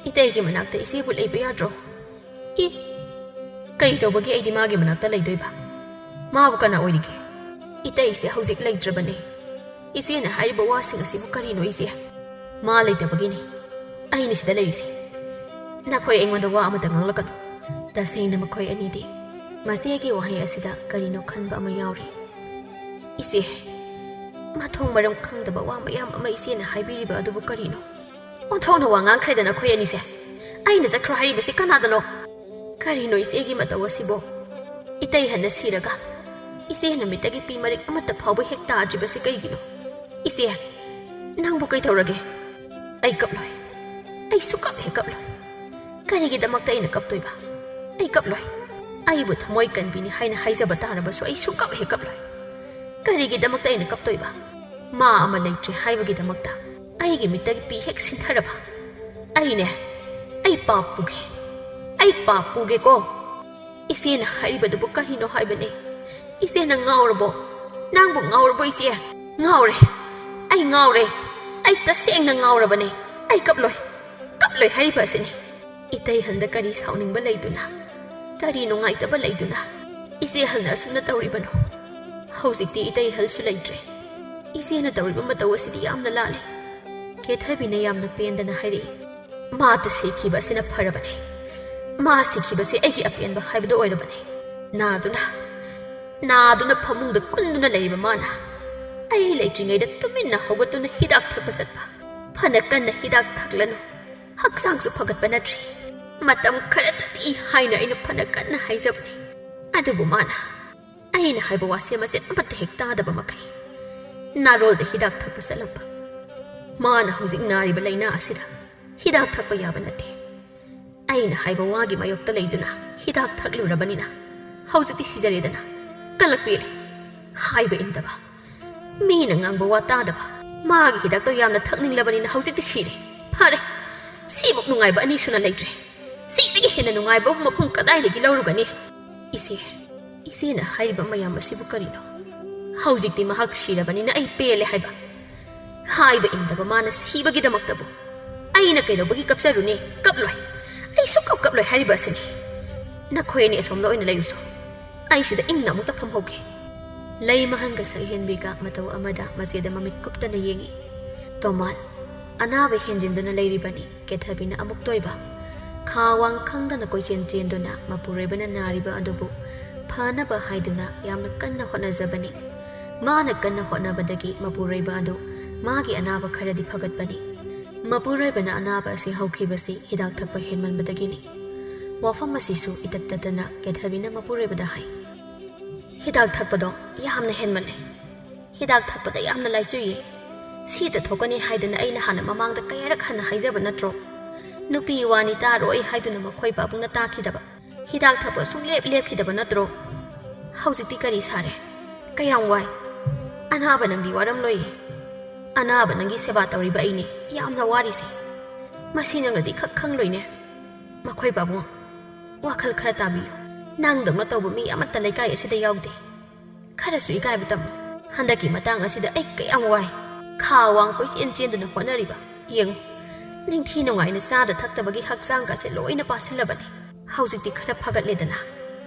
ꯏꯇꯩꯒꯤ ꯃꯅꯥꯛꯇ ꯏꯆꯦꯕꯨ ꯂꯩꯕ ꯌꯥꯗ꯭ꯔꯣ?" "ꯏ, ꯀꯔꯤ ꯇꯧꯕꯒꯤ ꯑꯩꯗꯤ ꯃꯥꯒꯤ ꯃꯅꯥꯛꯇ ꯂꯩꯗꯣꯏꯕ? ꯃꯥꯕꯨ ꯀꯅꯥ ꯑꯣꯏꯔꯤꯒꯦ? ꯏꯇꯩꯁꯦ ꯍꯧꯖꯤꯛ ꯂꯩꯇ꯭ꯔꯕꯅꯦ꯫ ꯏꯆꯦꯅ ꯍꯥꯏꯔꯤꯕ ꯋꯥꯁꯤꯡ ꯑꯁꯤꯕꯨ ꯀꯔꯤꯅꯣ ꯏꯆꯦ? ꯃꯥ ꯂꯩꯇꯕꯒꯤꯅꯤ꯫ ꯑꯩꯅ ꯁꯤꯗ ꯂꯩꯔꯤꯁꯦ꯫ ꯅꯈꯣꯏ ꯑꯩꯉꯣꯟꯗ ꯋꯥ ꯑꯃꯇ ꯉꯥꯡꯂꯛꯀꯅꯨ꯫ ꯇꯁꯦꯡꯅ ꯃꯈꯣꯏ ꯑꯅꯤꯗꯤ ꯃꯆꯦꯒꯤ ꯋꯥꯍꯩ ꯑꯁꯤꯗ ꯀꯔꯤꯅꯣ ꯈꯟꯕ ꯑꯃ ꯌꯥꯎꯔꯤ꯫ "ꯏꯆꯦ, ꯃꯊꯣꯡ ꯃꯔꯝ ꯈꯪꯗꯕ ꯋꯥ ꯃꯌꯥꯝ ꯑꯃ ꯏꯆꯦꯅ ꯍꯥꯏꯕꯤꯔꯤꯕ ꯑꯗꯨꯕꯨ ꯀꯔꯤꯅꯣ? ꯑꯣꯟꯊꯣꯛꯅ ꯋꯥ ꯉꯥꯡꯈ꯭ꯔꯦꯗ ꯅꯈꯣꯏ ꯑꯅꯤꯁꯦ꯫ ꯑꯩꯅ ꯆꯠꯈ꯭ꯔꯣ ꯍꯥꯏꯔꯤꯕꯁꯤ ꯀꯅꯥꯗꯅꯣ? ꯀꯔꯤꯅꯣ ꯏꯆꯦꯒꯤ ꯃꯇꯧ ꯑꯁꯤꯕꯣ? ꯏꯇꯩ ꯍꯟꯅ ꯁꯤꯔꯒ ꯏꯆꯦ ꯅꯨꯃꯤꯠꯇꯒꯤ ꯄꯤ ꯃꯔꯤꯛ ꯑꯃꯠꯇ ꯐꯥꯎꯕ ꯍꯦꯛ ꯇꯥꯗ꯭ꯔꯤꯕꯁꯤ ꯀꯩꯒꯤꯅꯣ? ꯏꯆꯦ, ꯅꯪꯕꯨ ꯀꯩꯗꯧꯔꯒꯦ?" "ꯑꯩ ꯀꯞꯂꯣꯏ꯫ ꯑꯩ ꯁꯨꯀꯞ ꯍꯦꯛ ꯀꯞꯂꯣꯏ꯫ ꯀꯔꯤꯒꯤꯗꯃꯛꯇ ꯑꯩꯅ ꯀꯞꯇꯣꯏꯕ? ꯑꯩ ꯀꯞꯂꯣꯏ꯫ ꯑꯩꯕꯨ ꯊꯃꯣꯏ ꯀꯟꯕꯤꯅꯤ ꯍꯥꯏꯅ ꯍꯥꯏꯖꯕ ꯇꯥꯔꯕꯁꯨ ꯑꯩ ꯁꯨꯀꯞ ꯍꯦꯛ ꯀꯞꯂꯣꯏ꯫ ꯀꯔꯤꯒꯤꯗꯃꯛꯇ ꯑꯩꯅ ꯀꯞꯇꯣꯏꯕ? ꯃꯥ ꯑꯃ ꯂꯩꯇ꯭ꯔꯦ ꯍꯥꯏꯕꯒꯤꯗꯃꯛꯇ ꯑꯩꯒꯤ ꯃꯤꯠꯇꯒꯤ ꯄꯤ ꯍꯦꯛ ꯁꯤꯟꯊꯔꯕ? ꯑꯩꯅꯦ, ꯑꯩ ꯄꯥꯞ ꯄꯨꯒꯦ꯫ ꯑꯩ ꯄꯥꯞ ꯄꯨꯒꯦꯀꯣ꯫ ꯏꯆꯦꯅ ꯍꯥꯏꯔꯤꯕꯗꯨꯕꯨ ꯀꯔꯤꯅꯣ ꯍꯥꯏꯕꯅꯦ? ꯏꯆꯦꯅ ꯉꯥꯎꯔꯕꯣ? ꯅꯪꯕꯨ ꯉꯥꯎꯔꯕꯣ ꯏꯆꯦ?" "ꯉꯥꯎꯔꯦ꯫ ꯑꯩ ꯉꯥꯎꯔꯦ꯫ ꯑꯩ ꯇꯁꯦꯡꯅ ꯉꯥꯎꯔꯕꯅꯦ꯫ ꯑꯩ ꯀꯞꯂꯣꯏ꯫ ꯀꯞꯂꯣꯏ ꯍꯥꯏꯔꯤꯕ ꯑꯁꯤꯅꯤ꯫" ꯏꯇꯩ ꯍꯟꯗ ꯀꯔꯤ ꯁꯥꯎꯅꯤꯡꯕ ꯂꯩꯗꯨꯅ, ꯀꯔꯤ ꯅꯨꯡꯉꯥꯏꯇꯕ ꯂꯩꯗꯨꯅ ꯏꯆꯦ ꯍꯜꯅ ꯑꯁꯨꯝꯅ ꯇꯧꯔꯤꯕꯅꯣ? ꯍꯧꯖꯤꯛꯇꯤ ꯏꯇꯩ ꯍꯜꯁꯨ ꯂꯩꯇ꯭ꯔꯦ꯫ ꯏꯆꯦꯅ ꯇꯧꯔꯤꯕ ꯃꯇꯧ ꯑꯁꯤꯗꯤ ꯌꯥꯝꯅ ꯂꯥꯜꯂꯦ꯫ ꯀꯦꯊꯕꯤꯅ ꯌꯥꯝꯅ ꯄꯦꯟꯗꯅ ꯍꯥꯏꯔꯛꯏ꯫ "ꯃꯥꯇ ꯁꯤꯈꯤꯕ ꯑꯁꯤꯅ ꯐꯔꯕꯅꯦ꯫ ꯃꯥ ꯁꯤꯈꯤꯕꯁꯦ ꯑꯩꯒꯤ ꯑꯄꯦꯟꯕ ꯍꯥꯏꯕꯗꯨ ꯑꯣꯏꯔꯕꯅꯦ꯫" ꯅꯥꯗꯨꯅ, ꯅꯥꯗꯨꯅ ꯐꯃꯨꯡꯗ ꯀꯨꯟꯗꯨꯅ ꯂꯩꯔꯤꯕ ꯃꯥꯅ ꯑꯩ ꯂꯩꯇ꯭ꯔꯤꯉꯩꯗ ꯇꯨꯃꯤꯟꯅ ꯍꯧꯒꯠꯇꯨꯅ ꯍꯤꯗꯥꯛ ꯊꯛꯄ ꯆꯠꯄ꯫ ꯐꯅ ꯀꯟꯅ ꯍꯤꯗꯥꯛ ꯊꯛꯂꯅꯨ, ꯍꯛꯆꯥꯡꯁꯨ ꯐꯒꯠꯄ ꯅꯠꯇ꯭ꯔꯤ꯫ ꯃꯇꯝ ꯈꯔꯗꯗꯤ ꯍꯥꯏꯅ ꯑꯩꯅ ꯐꯅ ꯀꯟꯅ ꯍꯥꯏꯖꯕꯅꯤ꯫ ꯑꯗꯨꯕꯨ ꯃꯥꯅ ꯑꯩꯅ ꯍꯥꯏꯕ ꯋꯥꯁꯦ ꯃꯆꯦꯠ ꯑꯃꯠꯇ ꯍꯦꯛ ꯇꯥꯗꯕ ꯃꯈꯩ ꯅꯥꯔꯣꯜꯗ ꯍꯤꯗꯥꯛ ꯊꯛꯄ ꯆꯠꯂꯝꯕ꯫ ꯃꯥꯅ ꯍꯧꯖꯤꯛ ꯅꯥꯔꯤꯕ ꯂꯥꯏꯅꯥ ꯑꯁꯤꯗ ꯍꯤꯗꯥꯛ ꯊꯛꯄ ꯌꯥꯕ ꯅꯠꯇꯦ꯫ ꯑꯩꯅ ꯍꯥꯏꯕ ꯋꯥꯒꯤ ꯃꯥꯌꯣꯛꯇ ꯂꯩꯗꯨꯅ ꯍꯤꯗꯥꯛ ꯊꯛꯂꯨꯔꯕꯅꯤꯅ ꯍꯧꯖꯤꯛꯇꯤ ꯁꯤꯖꯔꯦꯗꯅ꯫ ꯀꯜꯂꯛꯄꯤꯔꯦ꯫ ꯍꯥꯏꯕ ꯏꯟꯗꯕ, ꯃꯤꯅ ꯉꯥꯡꯕ ꯋꯥ ꯇꯥꯗꯕ, ꯃꯥꯒꯤ ꯍꯤꯗꯥꯛꯇꯣ ꯌꯥꯝꯅ ꯊꯛꯅꯤꯡꯂꯕꯅꯤꯅ ꯍꯧꯖꯤꯛꯇꯤ ꯁꯤꯔꯦ꯫ ꯐꯔꯦ, ꯁꯤꯃꯨꯛ ꯅꯨꯡꯉꯥꯏꯕ ꯑꯅꯤꯁꯨꯅ ꯂꯩꯇ꯭ꯔꯦ꯫ ꯁꯤꯗꯒꯤ ꯍꯦꯟꯅ ꯅꯨꯡꯉꯥꯏꯕ ꯃꯐꯝ ꯀꯗꯥꯏꯗꯒꯤ ꯂꯧꯔꯨꯒꯅꯤ? ꯏꯆꯦ, ꯏꯆꯦꯅ ꯍꯥꯏꯔꯤꯕ ꯃꯌꯥꯝ ꯑꯁꯤꯕꯨ ꯀꯔꯤꯅꯣ? ꯍꯧꯖꯤꯛꯇꯤ ꯃꯍꯥꯛ ꯁꯤꯔꯕꯅꯤꯅ ꯑꯩ ꯄꯦꯜꯂꯦ ꯍꯥꯏꯕ꯫ ꯍꯥꯏꯕ ꯏꯟꯗꯕ ꯃꯥꯅ ꯁꯤꯕꯒꯤꯗꯃꯛꯇꯕꯨ ꯑꯩꯅ ꯀꯩꯗꯧꯕꯒꯤ ꯀꯞꯆꯔꯨꯅꯤ? ꯀꯞꯂꯣꯏ꯫ ꯑꯩ ꯁꯨꯛꯀꯞ ꯀꯞꯂꯣꯏ ꯍꯥꯏꯔꯤꯕ ꯑꯁꯤꯅꯤ꯫ ꯅꯈꯣꯏ ꯑꯅꯤ ꯑꯁꯣꯝꯗ ꯑꯣꯏꯅ ꯂꯩꯔꯨꯁꯣ꯫ ꯑꯩ ꯁꯤꯗ ꯏꯪꯅ ꯑꯃꯨꯛꯇ ꯐꯝꯍꯧꯒꯦ꯫ ꯂꯩꯃꯍꯟꯒ ꯁꯛꯍꯦꯟꯕꯤꯒ ꯃꯇꯧ ꯑꯃꯗ ꯃꯆꯦꯗ ꯃꯃꯤꯠ ꯀꯨꯞꯇꯅ ꯌꯦꯡꯏ꯫ ꯇꯣꯃꯥꯜ, ꯑꯅꯥꯕ ꯍꯦꯟꯖꯤꯟꯗꯨꯅ ꯂꯩꯔꯤꯕꯅꯤ꯫ ꯀꯦꯊꯕꯤꯅ ꯑꯃꯨꯛꯇ ꯑꯣꯏꯕ ꯈꯥ ꯋꯥꯡ ꯈꯪꯗꯅ ꯀꯣꯏꯆꯦꯟ ꯆꯦꯟꯗꯨꯅ ꯃꯄꯨꯔꯣꯏꯕꯅ ꯅꯥꯔꯤꯕ ꯑꯗꯨꯕꯨ ꯐꯅꯕ ꯍꯥꯏꯗꯨꯅ ꯌꯥꯝꯅ ꯀꯟꯅ ꯍꯣꯠꯅꯖꯕꯅꯤ꯫ ꯃꯥꯅ ꯀꯟꯅ ꯍꯣꯠꯅꯕꯗꯒꯤ ꯃꯄꯨꯔꯣꯏꯕ ꯑꯗꯨ ꯃꯥꯒꯤ ꯑꯅꯥꯕ ꯈꯔꯗꯤ ꯐꯒꯠꯄꯅꯤ꯫ ꯃꯄꯨꯔꯣꯏꯕꯅ ꯑꯅꯥꯕ ꯑꯁꯤ ꯍꯧꯈꯤꯕꯁꯤ ꯍꯤꯗꯥꯛ ꯊꯛꯄ ꯍꯦꯟꯃꯟꯕꯗꯒꯤꯅꯤ꯫ ꯋꯥꯐꯝ ꯑꯁꯤꯁꯨ ꯏꯇꯠ ꯇꯠꯇꯅ ꯀꯦꯊꯕꯤꯅ ꯃꯄꯨꯔꯣꯏꯕꯗ ꯍꯥꯏ꯫ "ꯍꯤꯗꯥꯛ ꯊꯛꯄꯗꯣ ꯌꯥꯝꯅ ꯍꯦꯟꯃꯜꯂꯦ꯫ ꯍꯤꯗꯥꯛ ꯊꯛꯄꯗ ꯌꯥꯝꯅ ꯂꯥꯏꯆꯨꯏꯌꯦ꯫ ꯁꯤꯗ ꯊꯣꯛꯀꯅꯤ ꯍꯥꯏꯗꯅ ꯑꯩꯅ ꯍꯥꯟꯅ ꯃꯃꯥꯡꯗ ꯀꯌꯥꯔꯛ ꯍꯟꯅ ꯍꯥꯏꯖꯕ ꯅꯠꯇ꯭ꯔꯣ? ꯅꯨꯄꯤ ꯋꯥꯅꯤ ꯇꯥꯔꯣꯏ ꯍꯥꯏꯗꯨꯅ ꯃꯈꯣꯏ ꯄꯥꯕꯨꯡꯅ ꯇꯥꯈꯤꯗꯕ꯫ ꯍꯤꯗꯥꯛ ꯊꯛꯄ ꯁꯨꯡꯂꯦꯞ ꯂꯦꯞꯈꯤꯗꯕ ꯅꯠꯇ꯭ꯔꯣ? ꯍꯧꯖꯤꯛꯇꯤ ꯀꯔꯤ ꯁꯥꯔꯦ? ꯀꯌꯥꯝ ꯋꯥꯏ? ꯑꯅꯥꯕ ꯅꯪꯗꯤ ꯋꯥꯔꯝꯂꯣꯏꯌꯦ꯫ ꯑꯅꯥꯕ ꯅꯪꯒꯤ ꯁꯦꯕꯥ ꯇꯧꯔꯤꯕ ꯑꯩꯅꯦ ꯌꯥꯝꯅ ꯋꯥꯔꯤꯁꯦ꯫ ꯃꯁꯤ ꯅꯪꯅꯗꯤ ꯈꯛ ꯈꯪꯂꯣꯏꯅꯦ꯫ ꯃꯈꯣꯏ ꯄꯥꯕꯨꯡ, ꯋꯥꯈꯜ ꯈꯔ ꯇꯥꯕꯤꯌꯨ꯫ ꯅꯪꯗꯧꯅ ꯇꯧꯕ ꯃꯤ ꯑꯃꯠꯇ ꯂꯩꯀꯥꯏ ꯑꯁꯤꯗ ꯌꯥꯎꯗꯦ꯫ ꯈꯔꯁꯨ ꯏꯀꯥꯏꯕ ꯇꯝꯃꯨ꯫ ꯍꯟꯗꯛꯀꯤ ꯃꯇꯥꯡ ꯑꯁꯤꯗ ꯑꯩ ꯀꯌꯥꯝ ꯋꯥꯏ꯫ ꯈꯥ ꯋꯥꯡ ꯀꯣꯏꯆꯦꯟ ꯆꯦꯟꯗꯨꯅ ꯍꯣꯠꯅꯔꯤꯕ꯫ ꯌꯦꯡꯉꯨ, ꯅꯤꯡꯊꯤ ꯅꯨꯡꯉꯥꯏꯅ ꯆꯥꯗ ꯊꯛꯇꯕꯒꯤ ꯍꯛꯆꯥꯡꯒꯁꯦ ꯂꯣꯏꯅ ꯄꯥꯁꯤꯜꯂꯕꯅꯤ꯫ ꯍꯧꯖꯤꯛꯇꯤ ꯈꯔ ꯐꯒꯠꯂꯦꯗꯅ꯫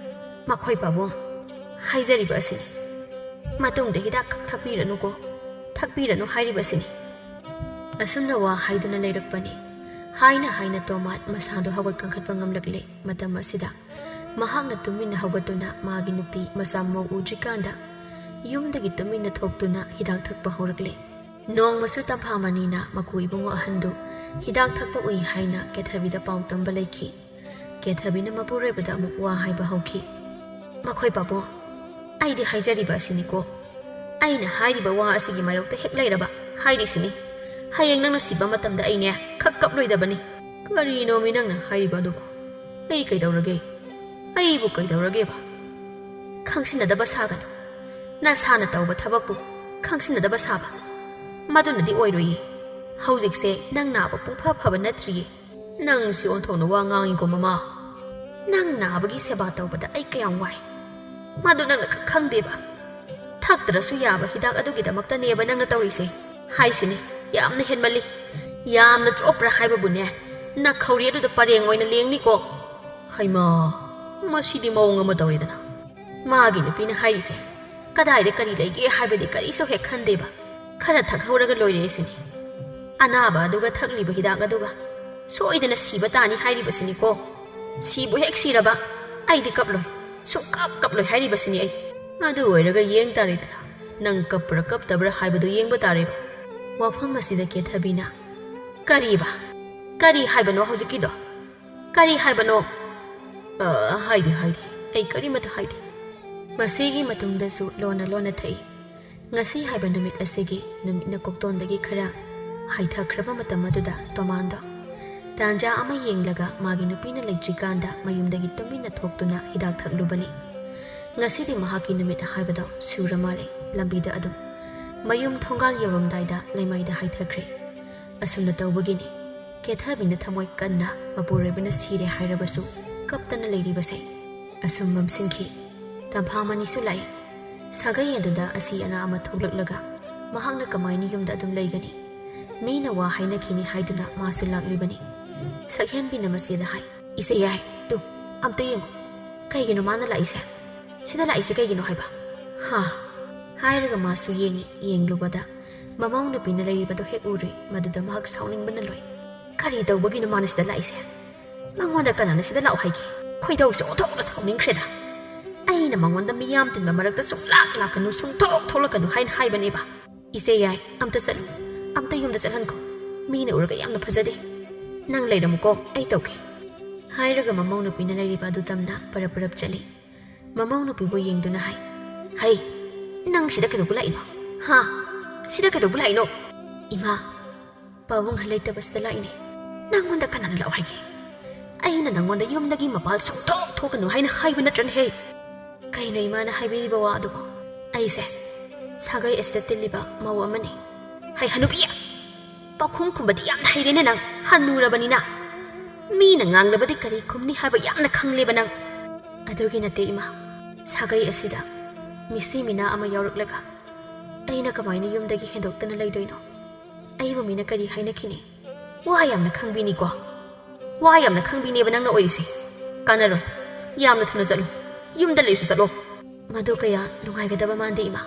ꯃꯈꯣꯏ ꯄꯥꯕꯨꯡ, ꯍꯥꯏꯖꯔꯤꯕ ꯑꯁꯤꯅꯤ꯫ ꯃꯇꯨꯡꯗ ꯍꯤꯗꯥꯛ ꯈꯛ ꯊꯛꯄꯤꯔꯅꯨꯀꯣ꯫ ꯊꯛꯄꯤꯔꯅꯨ ꯍꯥꯏꯔꯤꯕ ꯑꯁꯤꯅꯤ꯫" ꯑꯁꯨꯝꯅ ꯋꯥ ꯍꯥꯏꯗꯨꯅ ꯂꯩꯔꯛꯄꯅꯤ꯫ ꯍꯥꯏꯅ ꯍꯥꯏꯅ ꯇꯣꯃꯥꯠ ꯃꯁꯥꯗꯣ ꯍꯧꯒꯠ ꯀꯥꯡꯈꯠꯄ ꯉꯝꯂꯛꯂꯦ꯫ ꯃꯇꯝ ꯑꯁꯤꯗ ꯃꯍꯥꯛꯅ ꯇꯨꯃꯤꯟꯅ ꯍꯧꯒꯠꯇꯨꯅ ꯃꯥꯒꯤ ꯅꯨꯄꯤ ꯃꯆꯥ ꯃꯧ ꯎꯗ꯭ꯔꯤꯀꯥꯟꯗ ꯌꯨꯝꯗꯒꯤ ꯇꯨꯃꯤꯟꯅ ꯊꯣꯛꯇꯨꯅ ꯍꯤꯗꯥꯛ ꯊꯛꯄ ꯍꯧꯔꯛꯂꯦ꯫ ꯅꯣꯡꯃꯁꯨ ꯇꯝꯐꯥ ꯃꯅꯤꯅ ꯃꯀꯨ ꯏꯕꯨꯡꯉꯣ ꯑꯍꯟꯗꯨ ꯍꯤꯗꯥꯛ ꯊꯛꯄ ꯎꯏ ꯍꯥꯏꯅ ꯀꯦꯊꯕꯤꯗ ꯄꯥꯎ ꯇꯝꯕ ꯂꯩꯈꯤ꯫ ꯀꯦꯊꯕꯤꯅ ꯃꯄꯨꯔꯣꯏꯕꯗ ꯑꯃꯨꯛ ꯋꯥ ꯍꯥꯏꯕ ꯍꯧꯈꯤ꯫ "ꯃꯈꯣꯏ ꯄꯥꯕꯨꯡ, ꯑꯩꯗꯤ ꯍꯥꯏꯖꯔꯤꯕ ꯑꯁꯤꯅꯤꯀꯣ꯫ ꯑꯩꯅ ꯍꯥꯏꯔꯤꯕ ꯋꯥ ꯑꯁꯤꯒꯤ ꯃꯥꯌꯣꯛꯇ ꯍꯦꯛ ꯂꯩꯔꯕ ꯍꯥꯏꯔꯤꯁꯤꯅꯤ꯫ ꯍꯌꯦꯡ ꯅꯪꯅ ꯁꯤꯕ ꯃꯇꯝꯗ ꯑꯩꯅꯦ ꯈꯛ ꯀꯞꯂꯣꯏꯗꯕꯅꯤ꯫" "ꯀꯔꯤꯅꯣꯃꯤ ꯅꯪꯅ ꯍꯥꯏꯔꯤꯕ ꯑꯗꯨꯕꯨ? ꯑꯩ ꯀꯩꯗꯧꯔꯒꯦ? ꯑꯩꯕꯨ ꯀꯩꯗꯧꯔꯒꯦꯕ?" "ꯈꯪꯁꯤꯟꯅꯗꯕ ꯁꯥꯒꯅꯨ꯫ ꯅꯁꯥꯅ ꯇꯧꯕ ꯊꯕꯛꯄꯨ ꯈꯪꯁꯤꯟꯅꯗꯕ ꯁꯥꯕ, ꯃꯗꯨꯅꯗꯤ ꯑꯣꯏꯔꯣꯏꯌꯦ꯫ ꯍꯧꯖꯤꯛꯁꯦ ꯅꯪ ꯅꯥꯕ ꯄꯨꯡꯐ ꯐꯕ ꯅꯠꯇ꯭ꯔꯤꯌꯦ꯫" "ꯅꯪ ꯁꯤ ꯑꯣꯟꯊꯣꯛꯅ ꯋꯥ ꯉꯥꯡꯉꯤꯀꯣ, ꯃꯃꯥ꯫ ꯅꯪ ꯅꯥꯕꯒꯤ ꯁꯦꯕꯥ ꯇꯧꯕꯗ ꯑꯩ ꯀꯌꯥꯝ ꯋꯥꯏ, ꯃꯗꯨ ꯅꯪꯅ ꯈꯛ ꯈꯪꯗꯦꯕ꯫ ꯊꯛꯇ꯭ꯔꯁꯨ ꯌꯥꯕ ꯍꯤꯗꯥꯛ ꯑꯗꯨꯒꯤꯗꯃꯛꯇꯅꯦꯕ ꯅꯪꯅ ꯇꯧꯔꯤꯁꯦ꯫ ꯍꯥꯏꯁꯤꯅꯤ, ꯌꯥꯝꯅ ꯍꯦꯟꯃꯜꯂꯤ꯫ ꯌꯥꯝꯅ ꯆꯣꯞꯄ꯭ꯔꯥ ꯍꯥꯏꯕꯕꯨꯅꯦ, ꯅꯈꯧꯔꯤ ꯑꯗꯨꯗ ꯄꯔꯦꯡ ꯑꯣꯏꯅ ꯂꯦꯡꯅꯤꯀꯣ꯫" "ꯍꯩꯃꯥ, ꯃꯁꯤꯗꯤ ꯃꯑꯣꯡ ꯑꯃ ꯇꯧꯔꯦꯗꯅ꯫ ꯃꯥꯒꯤ ꯅꯨꯄꯤꯅ ꯍꯥꯏꯔꯤꯁꯦ ꯀꯗꯥꯏꯗ ꯀꯔꯤ ꯂꯩꯒꯦ ꯍꯥꯏꯕꯗꯤ ꯀꯔꯤꯁꯨ ꯍꯦꯛ ꯈꯟꯗꯦꯕ꯫ ꯈꯔ ꯊꯛꯍꯧꯔꯒ ꯂꯣꯏꯔꯦ ꯁꯤꯅꯤ꯫ ꯑꯅꯥꯕ ꯑꯗꯨꯒ ꯊꯛꯂꯤꯕ ꯍꯤꯗꯥꯛ ꯑꯗꯨꯒ ꯁꯣꯏꯗꯅ ꯁꯤꯕ ꯇꯥꯅꯤ ꯍꯥꯏꯔꯤꯕꯁꯤꯅꯤꯀꯣ꯫ ꯁꯤꯕꯨ ꯍꯦꯛ ꯁꯤꯔꯕ ꯑꯩꯗꯤ ꯀꯞꯂꯣꯏ, ꯁꯨꯡꯀꯞ ꯀꯞꯂꯣꯏ ꯍꯥꯏꯔꯤꯕꯁꯤꯅꯤ ꯑꯩ꯫ ꯑꯗꯨ ꯑꯣꯏꯔꯒ ꯌꯦꯡ ꯇꯥꯔꯦꯗꯅ, ꯅꯪ ꯀꯞꯄ꯭ꯔꯥ ꯀꯞꯇꯕ꯭ꯔꯥ ꯍꯥꯏꯕꯗꯨ ꯌꯦꯡꯕ ꯇꯥꯔꯦꯕ꯫ ꯋꯥꯐꯝ ꯑꯁꯤꯗ ꯀꯦꯊꯕꯤꯅ, "ꯀꯔꯤꯕ? ꯀꯔꯤ ꯍꯥꯏꯕꯅꯣ ꯍꯧꯖꯤꯛꯀꯤꯗꯣ? ꯀꯔꯤ ꯍꯥꯏꯕꯅꯣ?" "ꯑ, ꯍꯥꯏꯗꯦ, ꯍꯥꯏꯗꯦ, ꯑꯩ ꯀꯔꯤꯃꯠꯇ ꯍꯥꯏꯗꯦ꯫" ꯃꯁꯤꯒꯤ ꯃꯇꯨꯡꯗꯁꯨ ꯂꯣꯟꯅ ꯂꯣꯟꯅ ꯊꯛꯏ꯫ ꯉꯁꯤ ꯍꯥꯏꯕ ꯅꯨꯃꯤꯠ ꯑꯁꯤꯒꯤ ꯅꯨꯃꯤꯠꯅ ꯀꯣꯛꯇꯣꯟꯗꯒꯤ ꯈꯔ ꯍꯥꯏꯊꯈ꯭ꯔꯕ ꯃꯇꯝ ꯑꯗꯨꯗ ꯇꯣꯃꯥꯟꯗꯣ ꯇꯥꯟꯖꯥ ꯑꯃ ꯌꯦꯡꯂꯒ ꯃꯥꯒꯤ ꯅꯨꯄꯤꯅ ꯂꯩꯇ꯭ꯔꯤꯀꯥꯟꯗ ꯃꯌꯨꯝꯗꯒꯤ ꯇꯨꯃꯤꯟꯅ ꯊꯣꯛꯇꯨꯅ ꯍꯤꯗꯥꯛ ꯊꯛꯂꯨꯕꯅꯤ꯫ ꯉꯁꯤꯗꯤ ꯃꯍꯥꯛꯀꯤ ꯅꯨꯃꯤꯠ ꯍꯥꯏꯕꯗꯣ ꯁꯨꯔ ꯃꯥꯜꯂꯦ꯫ ꯂꯝꯕꯤꯗ ꯑꯗꯨꯝ ꯃꯌꯨꯝ ꯊꯣꯡꯒꯥꯜ ꯌꯧꯔꯝꯗꯥꯏꯗ ꯂꯩꯃꯥꯏꯗ ꯍꯥꯏꯊꯈ꯭ꯔꯦ꯫ ꯑꯁꯨꯝꯅ ꯇꯧꯕꯒꯤꯅꯤ ꯀꯦꯊꯕꯤꯅ ꯊꯃꯣꯏ ꯀꯟꯅ ꯃꯄꯨꯔꯣꯏꯕꯅ ꯁꯤꯔꯦ ꯍꯥꯏꯔꯕꯁꯨ ꯀꯞꯇꯅ ꯂꯩꯔꯤꯕꯁꯦ꯫ ꯑꯁꯨꯝ ꯃꯝꯁꯤꯟꯈꯤ꯫ ꯇꯝꯐꯥ ꯃꯅꯤꯁꯨ ꯂꯥꯛꯏ꯫ ꯁꯥꯒꯩ ꯑꯗꯨꯗ ꯑꯁꯤ ꯑꯅꯥ ꯑꯃ ꯊꯣꯛꯂꯛꯂꯒ ꯃꯍꯥꯛꯅ ꯀꯃꯥꯏꯅ ꯌꯨꯝꯗ ꯑꯗꯨꯝ ꯂꯩꯒꯅꯤ? ꯃꯤꯅ ꯋꯥ ꯍꯥꯏꯅꯈꯤꯅꯤ ꯍꯥꯏꯗꯨꯅ ꯃꯥꯁꯨ ꯂꯥꯛꯂꯤꯕꯅꯤ꯫ ꯁꯛꯍꯦꯟꯕꯤꯅ ꯃꯆꯦꯗ ꯍꯥꯏ, "ꯏꯆꯦ ꯌꯥꯏ, ꯇꯨ, ꯑꯝꯇ ꯌꯦꯡꯉꯨ꯫ ꯀꯩꯒꯤꯅꯣ ꯃꯥꯅ ꯂꯥꯛꯏꯁꯦ? ꯁꯤꯗ ꯂꯥꯛꯏꯁꯦ ꯀꯩꯒꯤꯅꯣ ꯍꯥꯏꯕ?" "ꯍꯥ?" ꯍꯥꯏꯔꯒ ꯃꯥꯁꯨ ꯌꯦꯡꯉꯤ꯫ ꯌꯦꯡꯂꯨꯕꯗ ꯃꯃꯧ ꯅꯨꯄꯤꯅ ꯂꯩꯔꯤꯕꯗꯣ ꯍꯦꯛ ꯎꯔꯦ꯫ ꯃꯗꯨꯗ ꯃꯍꯥꯛ ꯁꯥꯎꯅꯤꯡꯕꯅ ꯂꯣꯏ꯫ "ꯀꯔꯤ ꯇꯧꯕꯒꯤꯅꯣ ꯃꯥꯅ ꯁꯤꯗ ꯂꯥꯛꯏꯁꯦ? ꯃꯉꯣꯟꯗ ꯀꯅꯥꯅ ꯁꯤꯗ ꯂꯥꯛꯑꯣ ꯍꯥꯏꯒꯦ? ꯈꯣꯏꯗꯧꯁꯦ ꯑꯣꯟꯊꯣꯛꯅ ꯁꯥꯎꯅꯤꯡꯈ꯭ꯔꯦꯗ꯫ ꯑꯩꯅ ꯃꯉꯣꯟꯗ ꯃꯤꯌꯥꯝ ꯇꯤꯟꯕ ꯃꯔꯛꯇ ꯁꯨꯡꯂꯥꯛ ꯂꯥꯛꯀꯅꯨ, ꯁꯨꯡꯊꯣꯛ ꯊꯣꯛꯂꯛꯀꯅꯨ ꯍꯥꯏꯅ ꯍꯥꯏꯕꯅꯦꯕ꯫ ꯏꯆꯦ ꯌꯥꯏ, ꯑꯝꯇ ꯆꯠꯂꯨ, ꯑꯝꯇ ꯌꯨꯝꯗ ꯆꯠꯍꯟꯈꯣ꯫ ꯃꯤꯅ ꯎꯔꯒ ꯌꯥꯝꯅ ꯐꯖꯗꯦ꯫ ꯅꯪ ꯂꯩꯔꯝꯃꯨꯀꯣ, ꯑꯩ ꯇꯧꯒꯦ꯫" ꯍꯥꯏꯔꯒ ꯃꯃꯧ ꯅꯨꯄꯤꯅ ꯂꯩꯔꯤꯕ ꯑꯗꯨ ꯇꯝꯅ ꯄꯔꯞ ꯄꯔꯞ ꯆꯠꯂꯤ꯫ ꯃꯃꯧ ꯅꯨꯄꯤꯕꯨ ꯌꯦꯡꯗꯨꯅ ꯍꯥꯏ, "ꯍꯩ, ꯅꯪ ꯁꯤꯗ ꯀꯩꯗꯧꯕ ꯂꯥꯛꯏꯅꯣ? ꯍꯥ? ꯁꯤꯗ ꯀꯩꯗꯧꯕ ꯂꯥꯛꯏꯅꯣ?" "ꯏꯃꯥ, ꯄꯥꯕꯨꯡ ꯂꯩꯇꯕꯁꯤꯗ ꯂꯥꯛꯏꯅꯦ꯫ ꯅꯪꯉꯣꯟꯗ ꯀꯅꯥꯅ ꯂꯥꯛꯑꯣ ꯍꯥꯏꯒꯦ? ꯑꯩꯅ ꯅꯪꯉꯣꯟꯗ ꯌꯨꯝꯗꯒꯤ ꯃꯄꯥꯜ ꯁꯨꯡꯊꯣꯛ ꯊꯣꯛꯀꯅꯨ ꯍꯥꯏꯅ ꯍꯥꯏꯕ ꯅꯠꯇ꯭ꯔꯅꯦ ꯍꯦ?" "ꯀꯩꯅꯣ ꯏꯃꯥꯅ ꯍꯥꯏꯕꯤꯔꯤꯕ ꯋꯥ ꯑꯗꯨꯕꯣ?" "ꯑꯩꯁꯦ ꯁꯥꯒꯩ ꯑꯁꯤꯗ ꯇꯤꯜꯂꯤꯕ ꯃꯧ ꯑꯃꯅꯤ꯫" "ꯍꯩ, ꯍꯅꯨꯕꯤ! ꯄꯥꯎꯈꯨꯝ ꯈꯨꯝꯕꯗꯤ ꯌꯥꯝꯅ ꯍꯩꯔꯦꯅꯦ ꯅꯪ, ꯍꯟꯅꯨꯔꯕꯅꯤꯅ꯫ ꯃꯤꯅ ꯉꯥꯡꯂꯕꯗꯤ ꯀꯔꯤ ꯈꯨꯝꯅꯤ ꯍꯥꯏꯕ ꯌꯥꯝꯅ ꯈꯪꯂꯦꯕ ꯅꯪ꯫" "ꯑꯗꯨꯒꯤ ꯅꯠꯇꯦ ꯏꯃꯥ, ꯁꯥꯒꯩ ꯑꯁꯤꯗ ꯃꯤꯁꯤ ꯃꯤꯅꯥ ꯑꯃ ꯌꯥꯎꯔꯛꯂꯒ ꯑꯩꯅ ꯀꯃꯥꯏꯅ ꯌꯨꯝꯗꯒꯤ ꯍꯦꯟꯗꯣꯛꯇꯅ ꯂꯩꯗꯣꯏꯅꯣ? ꯑꯩꯕꯨ ꯃꯤꯅ ꯀꯔꯤ ꯍꯥꯏꯅꯈꯤꯅꯤ? ꯋꯥ ꯌꯥꯝꯅ ꯈꯪꯕꯤꯅꯤꯀꯣ꯫ ꯋꯥ ꯌꯥꯝꯅ ꯈꯪꯕꯤꯅꯦꯕ ꯅꯪꯅ ꯑꯣꯏꯔꯤꯁꯦ꯫ ꯀꯥꯟꯅꯔꯣꯏ꯫ ꯌꯥꯝꯅ ꯊꯨꯅ ꯆꯠꯂꯨ꯫ ꯌꯨꯝꯗ ꯂꯩꯔꯁꯨ ꯆꯠꯂꯣ꯫" "ꯃꯗꯨ ꯀꯌꯥ ꯅꯨꯡꯉꯥꯏꯒꯗꯕ ꯃꯥꯟꯗꯦ ꯏꯃꯥ꯫"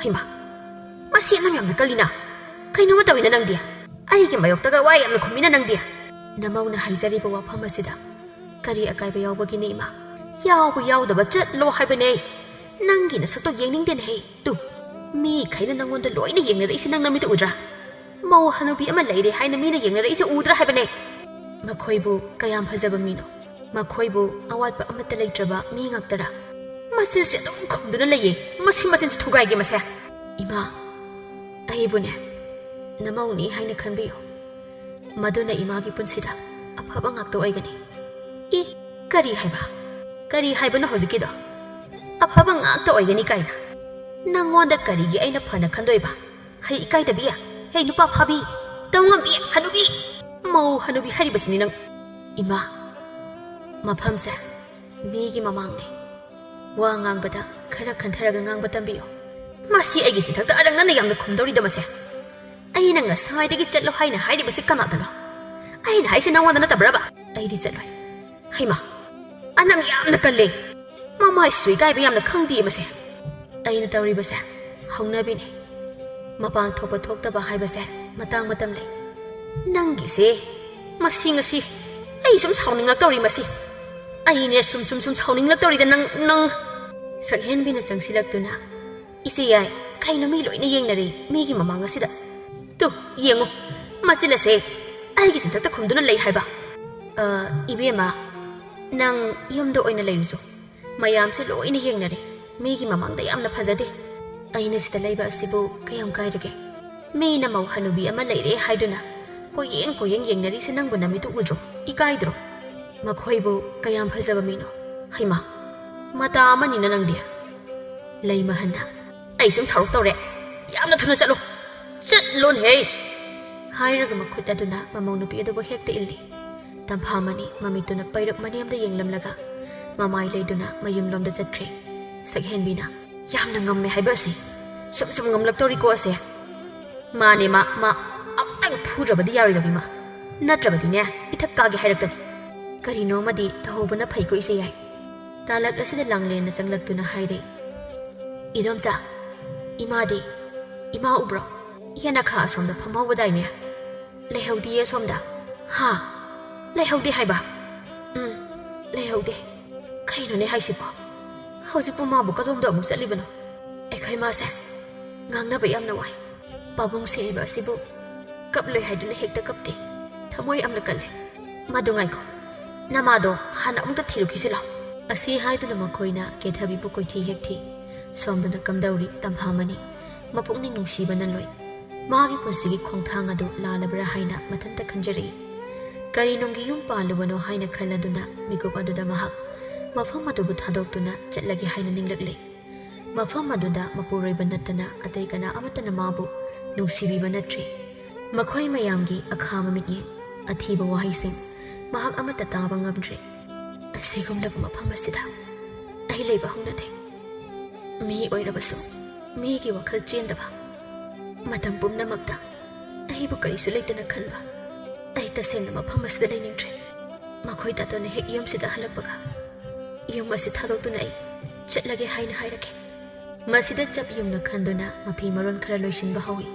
"ꯍꯩꯃꯥ, ꯃꯁꯤ ꯑꯉꯥꯡ ꯌꯥꯝꯅ ꯀꯜꯂꯤꯅ꯫ ꯀꯩꯅꯣꯝꯃ ꯇꯧꯏꯅ ꯅꯪꯗꯤ꯫ ꯑꯩꯒꯤ ꯃꯥꯌꯣꯛꯇꯒ ꯋꯥ ꯌꯥꯝꯅ ꯈꯨꯝꯃꯤꯅ ꯅꯪꯗꯤ꯫ ꯅꯃꯧꯅ ꯍꯥꯏꯖꯔꯤꯕ ꯋꯥꯐꯝ ꯑꯁꯤꯗ ꯀꯔꯤ ꯑꯀꯥꯏꯕ ꯌꯥꯎꯕꯒꯤꯅꯦ, ꯏꯃꯥ? ꯌꯥꯎꯕ ꯌꯥꯎꯗꯕ ꯆꯠꯂꯣ ꯍꯥꯏꯕꯅꯦ꯫ ꯅꯪꯒꯤ ꯅꯁꯛꯇꯣ ꯌꯦꯡꯅꯤꯡꯗꯦꯅꯦꯍꯦ꯫ ꯇꯨ, ꯃꯤꯈꯩꯅ ꯅꯪꯉꯣꯟꯗ ꯂꯣꯏꯅ ꯌꯦꯡꯅꯔꯛꯏꯁꯦ ꯅꯪ ꯅꯃꯤꯠꯇ ꯎꯗ꯭ꯔꯥ? ꯃꯧ ꯍꯅꯨꯕꯤ ꯑꯃ ꯂꯩꯔꯦ ꯍꯥꯏꯅ ꯃꯤꯅ ꯌꯦꯡꯅꯔꯛꯏꯁꯦ ꯎꯗ꯭ꯔꯥ ꯍꯥꯏꯕꯅꯦ? ꯃꯈꯣꯏꯕꯨ ꯀꯌꯥꯝ ꯐꯖꯕ ꯃꯤꯅꯣ? ꯃꯈꯣꯏꯕꯨ ꯑꯋꯥꯠꯄ ꯑꯃꯠꯇ ꯂꯩꯇ꯭ꯔꯕ ꯃꯤ ꯉꯥꯛꯇꯔꯥ? ꯃꯆꯤꯟꯁꯦ ꯑꯗꯨꯝ ꯈꯨꯝꯗꯨꯅ ꯂꯩꯌꯦ꯫ ꯃꯁꯤ ꯃꯆꯤꯟꯁꯦ ꯊꯨꯒꯥꯏꯒꯦ ꯃꯁꯦ꯫ ꯏꯃꯥ, ꯑꯩꯕꯨꯅꯦ, ꯅꯃꯧꯅꯤ ꯍꯥꯏꯅ ꯈꯟꯕꯤꯌꯨ꯫ ꯃꯗꯨꯅ ꯏꯃꯥꯒꯤ ꯄꯨꯟꯁꯤꯗ ꯑꯐꯕ ꯉꯥꯛꯇ ꯑꯣꯏꯒꯅꯤ꯫ ꯏ, ꯀꯔꯤ ꯍꯥꯏꯕ? ꯀꯔꯤ ꯍꯥꯏꯕꯅꯣ ꯍꯧꯖꯤꯛꯀꯤꯗꯣ? ꯑꯐꯕ ꯉꯥꯛꯇ ꯑꯣꯏꯒꯅꯤ ꯀꯥꯏꯅ? ꯅꯪꯉꯣꯟꯗ ꯀꯔꯤꯒꯤ ꯑꯩꯅ ꯐꯅ ꯈꯟꯗꯣꯏꯕ? ꯍꯩ ꯏꯀꯥꯏꯗꯕꯤ, ꯍꯩ ꯅꯨꯄꯥ ꯐꯥꯕꯤ, ꯇꯧꯉꯝꯕꯤ, ꯍꯅꯨꯕꯤ, ꯃꯧ ꯍꯅꯨꯕꯤ ꯍꯥꯏꯔꯤꯕꯁꯤꯅꯤ ꯅꯪ꯫ ꯏꯃꯥ, ꯃꯐꯝꯁꯦ ꯃꯤꯒꯤ ꯃꯃꯥꯡꯅꯦ꯫ ꯋꯥ ꯉꯥꯡꯕꯗ ꯈꯔ ꯈꯟꯊꯔꯒ ꯉꯥꯡꯕ ꯇꯝꯕꯤꯌꯨ꯫ ꯃꯁꯤ ꯑꯩꯒꯤ ꯆꯤꯟꯊꯛꯇ ꯑꯔꯪꯅꯅ ꯌꯥꯝꯅ ꯈꯨꯝꯗꯧꯔꯤꯗ ꯃꯁꯦ꯫ ꯑꯩꯅ ꯉꯁꯥꯏꯗꯒꯤ ꯆꯠꯂꯣ ꯍꯥꯏꯅ ꯍꯥꯏꯔꯤꯕꯁꯤ ꯀꯅꯥꯗꯅꯣ? ꯑꯩꯅ ꯍꯥꯏꯁꯦ ꯅꯪꯉꯣꯟꯗ ꯅꯠꯇꯕ꯭ꯔꯕ? ꯑꯩꯗꯤ ꯆꯠꯂꯣꯏ꯫ ꯍꯩꯃꯥ, ꯑꯅꯝ ꯌꯥꯝꯅ ꯀꯜꯂꯦ꯫ ꯃꯃꯥꯏꯁꯤꯁꯨ ꯏꯀꯥꯏꯕ ꯌꯥꯝꯅ ꯈꯪꯗꯦ ꯃꯁꯦ꯫ ꯑꯩꯅ ꯇꯧꯔꯤꯕꯁꯦ ꯍꯧꯅꯕꯤꯅꯤ꯫ ꯃꯄꯥꯟ ꯊꯣꯛꯄ ꯊꯣꯛꯇꯕ ꯍꯥꯏꯕꯁꯦ ꯃꯇꯥꯡ ꯃꯇꯝ ꯂꯩ꯫ ꯅꯪꯒꯤꯁꯦ, ꯃꯁꯤ ꯉꯁꯤ ꯑꯩ ꯁꯨꯝ ꯁꯥꯎꯅꯤꯡꯂꯛꯇꯧꯔꯤ ꯃꯁꯤ꯫ ꯑꯩꯅꯦ ꯁꯨꯝ ꯁꯨꯝ ꯁꯨꯝ ꯁꯥꯎꯅꯤꯡꯂꯛꯇꯧꯔꯤꯗ ꯅꯪ, ꯅꯪ꯫ ꯁꯛꯍꯦꯟꯕꯤꯅ ꯆꯪꯁꯤꯜꯂꯛꯇꯨꯅ, "ꯏꯆꯦ ꯌꯥꯏ, ꯀꯩꯅꯣ ꯃꯤ ꯂꯣꯏꯅ ꯌꯦꯡꯅꯔꯦ ꯃꯤꯒꯤ ꯃꯃꯥꯡ ꯑꯁꯤꯗ꯫ ꯇꯨ, ꯌꯦꯡꯉꯨ, ꯃꯆꯤꯜ ꯑꯁꯦ ꯑꯩꯒꯤ ꯆꯤꯟꯊꯛꯇ ꯈꯨꯝꯗꯨꯅ ꯂꯩ ꯍꯥꯏꯕ꯫ ꯑ, ꯏꯕꯦꯝꯃ, ꯅꯪ ꯌꯨꯝꯗ ꯑꯣꯏꯅ ꯂꯩꯔꯨꯆꯣ꯫ ꯃꯌꯥꯝꯁꯦ ꯂꯣꯏꯅ ꯌꯦꯡꯅꯔꯦ꯫ ꯃꯤꯒꯤ ꯃꯃꯥꯡꯗ ꯌꯥꯝꯅ ꯐꯖꯗꯦ꯫ ꯑꯩꯅ ꯁꯤꯗ ꯂꯩꯕ ꯑꯁꯤꯕꯨ ꯀꯌꯥꯝ ꯀꯥꯏꯔꯒꯦ? ꯃꯤꯅ ꯃꯧ ꯍꯅꯨꯕꯤ ꯑꯃ ꯂꯩꯔꯦ ꯍꯥꯏꯗꯨꯅ ꯀꯣꯏꯌꯦꯡ ꯀꯣꯏꯌꯦꯡ ꯌꯦꯡꯅꯔꯤꯁꯦ ꯅꯪꯕꯨ ꯅꯃꯤꯠꯇꯨ ꯎꯗ꯭ꯔꯣ? ꯏꯀꯥꯏꯗ꯭ꯔꯣ? ꯃꯈꯣꯏꯕꯨ ꯀꯌꯥꯝ ꯐꯖꯕ ꯃꯤꯅꯣ? ꯍꯩꯃꯥ, ꯃꯇꯥ ꯑꯃꯅꯤꯅ ꯅꯪꯗꯤ꯫ ꯂꯩꯃꯍꯟꯅ, "ꯑꯩ ꯁꯨꯝ ꯁꯥꯎꯔꯛꯇꯧꯔꯦ꯫ ꯌꯥꯝꯅ ꯊꯨꯅ ꯆꯠꯂꯣ꯫ ꯆꯠꯂꯣꯅꯦꯍꯦ!" ꯍꯥꯏꯔꯒ ꯃꯈꯨꯠ ꯑꯗꯨꯅ ꯃꯃꯧ ꯅꯨꯄꯤ ꯑꯗꯨꯕꯨ ꯍꯦꯛꯇ ꯏꯜꯂꯤ꯫ ꯇꯝꯐꯥꯃꯅꯤ ꯃꯃꯤꯠꯇꯨꯅ ꯄꯩꯔꯛ ꯃꯅꯦꯝꯗ ꯌꯦꯡꯂꯝꯂꯒ ꯃꯃꯥꯏ ꯂꯩꯗꯨꯅ ꯃꯌꯨꯝꯂꯣꯝꯗ ꯆꯠꯈ꯭ꯔꯦ꯫ ꯁꯛꯍꯦꯟꯕꯤꯅ, "ꯌꯥꯝꯅ ꯉꯝꯃꯦ ꯍꯥꯏꯕ ꯑꯁꯤ꯫ ꯁꯨꯝ ꯁꯨꯝ ꯉꯝꯂꯛꯇꯧꯔꯤꯀꯣ ꯑꯁꯦ꯫ ꯃꯥꯅꯦ, ꯃꯥ, ꯃꯥ ꯑꯃꯨꯛꯇꯪ ꯐꯨꯗ꯭ꯔꯕꯗꯤ ꯌꯥꯔꯣꯏꯗꯧꯔꯤ ꯃꯥ꯫ ꯅꯠꯇ꯭ꯔꯕꯗꯤꯅꯦ, ꯏꯊꯛ ꯀꯥꯒꯦ ꯍꯥꯏꯔꯛꯀꯅꯤ꯫ ꯀꯔꯤꯅꯣ ꯑꯃꯗꯤ ꯇꯧꯍꯧꯕꯅ ꯐꯩꯀꯣ ꯏꯆꯦ ꯌꯥꯏ꯫" ꯇꯥꯂꯛ ꯑꯁꯤꯗ ꯂꯥꯡꯂꯦꯟꯅ ꯆꯪꯂꯛꯇꯨꯅ ꯍꯥꯏꯔꯦ, "ꯏꯗꯣꯝꯆꯥ, ꯏꯃꯥꯗꯤ? ꯏꯃꯥ ꯎꯕ꯭ꯔꯣ? ꯌꯦꯅꯈꯥ ꯑꯁꯣꯝꯗ ꯐꯝꯍꯧꯕꯗꯥꯏꯅꯦ?" "ꯂꯩꯍꯧꯗꯤꯌꯦ ꯁꯣꯝꯗ"꯫ "ꯍꯥ? ꯂꯩꯍꯧꯗꯦ ꯍꯥꯏꯕ?" "ꯎꯝ, ꯂꯩꯍꯧꯗꯦ꯫ ꯀꯩꯅꯣꯅꯦ ꯍꯥꯏꯁꯤꯕꯣ? ꯍꯧꯖꯤꯛꯄꯨ ꯃꯥꯕꯨ ꯀꯗꯣꯝꯗ ꯑꯃꯨꯛ ꯆꯠꯂꯤꯕꯅꯣ? ꯑꯩꯈꯣꯏ ꯃꯥꯁꯦ ꯉꯥꯡꯅꯕ ꯌꯥꯝꯅ ꯋꯥꯏ꯫ ꯄꯥꯕꯨꯡ ꯁꯤꯔꯤꯕ ꯑꯁꯤꯕꯨ ꯀꯞꯂꯣꯏ ꯍꯥꯏꯗꯨꯅ ꯍꯦꯛꯇ ꯀꯞꯇꯦ꯫ ꯊꯃꯣꯏ ꯌꯥꯝꯅ ꯀꯜꯂꯦ꯫ ꯃꯗꯨ ꯉꯥꯏꯈꯣ, ꯅꯃꯥꯗꯣ ꯍꯥꯟꯅ ꯑꯃꯨꯛꯇ ꯊꯤꯔꯨꯈꯤꯁꯤ ꯂꯥꯎ"꯫ ꯑꯁꯤ ꯍꯥꯏꯗꯨꯅ ꯃꯈꯣꯏꯅ ꯀꯦꯊꯕꯤꯕꯨ ꯀꯣꯏꯊꯤ ꯍꯦꯛ ꯊꯤ꯫ ꯁꯣꯝꯗꯅ ꯀꯝꯗꯧꯔꯤ ꯇꯝꯐꯥꯃꯅꯤ? ꯃꯄꯨꯛꯅꯤꯡ ꯅꯨꯡꯁꯤꯕꯅ ꯂꯣꯏ꯫ ꯃꯥꯒꯤ ꯄꯨꯟꯁꯤꯒꯤ ꯈꯣꯡꯊꯥꯡ ꯑꯗꯨ ꯂꯥꯜꯂꯕ꯭ꯔꯥ ꯍꯥꯏꯅ ꯃꯊꯟꯇ ꯈꯟꯖꯔꯛꯏ꯫ ꯀꯔꯤ ꯅꯨꯡꯒꯤ ꯌꯨꯝ ꯄꯥꯜꯂꯨꯕꯅꯣ ꯍꯥꯏꯅ ꯈꯜꯂꯗꯨꯅ ꯃꯤꯀꯨꯞ ꯑꯗꯨꯗ ꯃꯍꯥꯛ ꯃꯐꯝ ꯑꯗꯨꯕꯨ ꯊꯥꯗꯣꯛꯇꯨꯅ ꯆꯠꯂꯒꯦ ꯍꯥꯏꯅ ꯅꯤꯡꯂꯛꯂꯦ꯫ ꯃꯐꯝ ꯑꯗꯨꯗ ꯃꯄꯨꯔꯣꯏꯕ ꯅꯠꯇꯅ ꯑꯇꯩ ꯀꯅꯥ ꯑꯃꯠꯇꯅ ꯃꯥꯕꯨ ꯅꯨꯡꯁꯤꯕꯤꯕ ꯅꯠꯇ꯭ꯔꯦ꯫ ꯃꯈꯣꯏ ꯃꯌꯥꯝꯒꯤ ꯑꯈꯥꯕ ꯃꯤꯠꯌꯦꯡ, ꯑꯊꯤꯕ ꯋꯥꯍꯩꯁꯤꯡ ꯃꯍꯥꯛ ꯑꯃꯠꯇ ꯇꯥꯕ ꯉꯝꯗ꯭ꯔꯦ꯫ "ꯑꯁꯤꯒꯨꯝꯂꯕ ꯃꯐꯝ ꯑꯁꯤꯗ ꯑꯩ ꯂꯩꯕ ꯍꯧꯅꯗꯦ꯫ ꯃꯤ ꯑꯣꯏꯔꯕꯁꯨ ꯃꯤꯒꯤ ꯋꯥꯈꯜ ꯆꯦꯟꯗꯕ, ꯃꯇꯝ ꯄꯨꯝꯅꯃꯛꯇ ꯑꯩꯕꯨ ꯀꯔꯤꯁꯨ ꯂꯩꯇꯅ ꯈꯟꯕ꯫ ꯑꯩ ꯇꯁꯦꯡꯅ ꯃꯐꯝ ꯑꯁꯤꯗ ꯂꯩꯅꯤꯡꯗ꯭ꯔꯦ꯫ ꯃꯈꯣꯏ ꯇꯥꯇꯣꯟꯅ ꯍꯦꯛ ꯌꯨꯝꯁꯤꯗ ꯍꯜꯂꯛꯄꯒ ꯌꯨꯝ ꯑꯁꯤ ꯊꯥꯗꯣꯛꯇꯨꯅ ꯑꯩ ꯆꯠꯂꯒꯦ ꯍꯥꯏꯅ ꯍꯥꯏꯔꯛꯈꯤ"꯫ ꯃꯁꯤꯗ ꯆꯞ ꯌꯨꯡꯅ ꯈꯟꯗꯨꯅ ꯃꯐꯤ ꯃꯔꯣꯟ ꯈꯔ ꯂꯣꯏꯁꯤꯟꯕ ꯍꯧꯏ꯫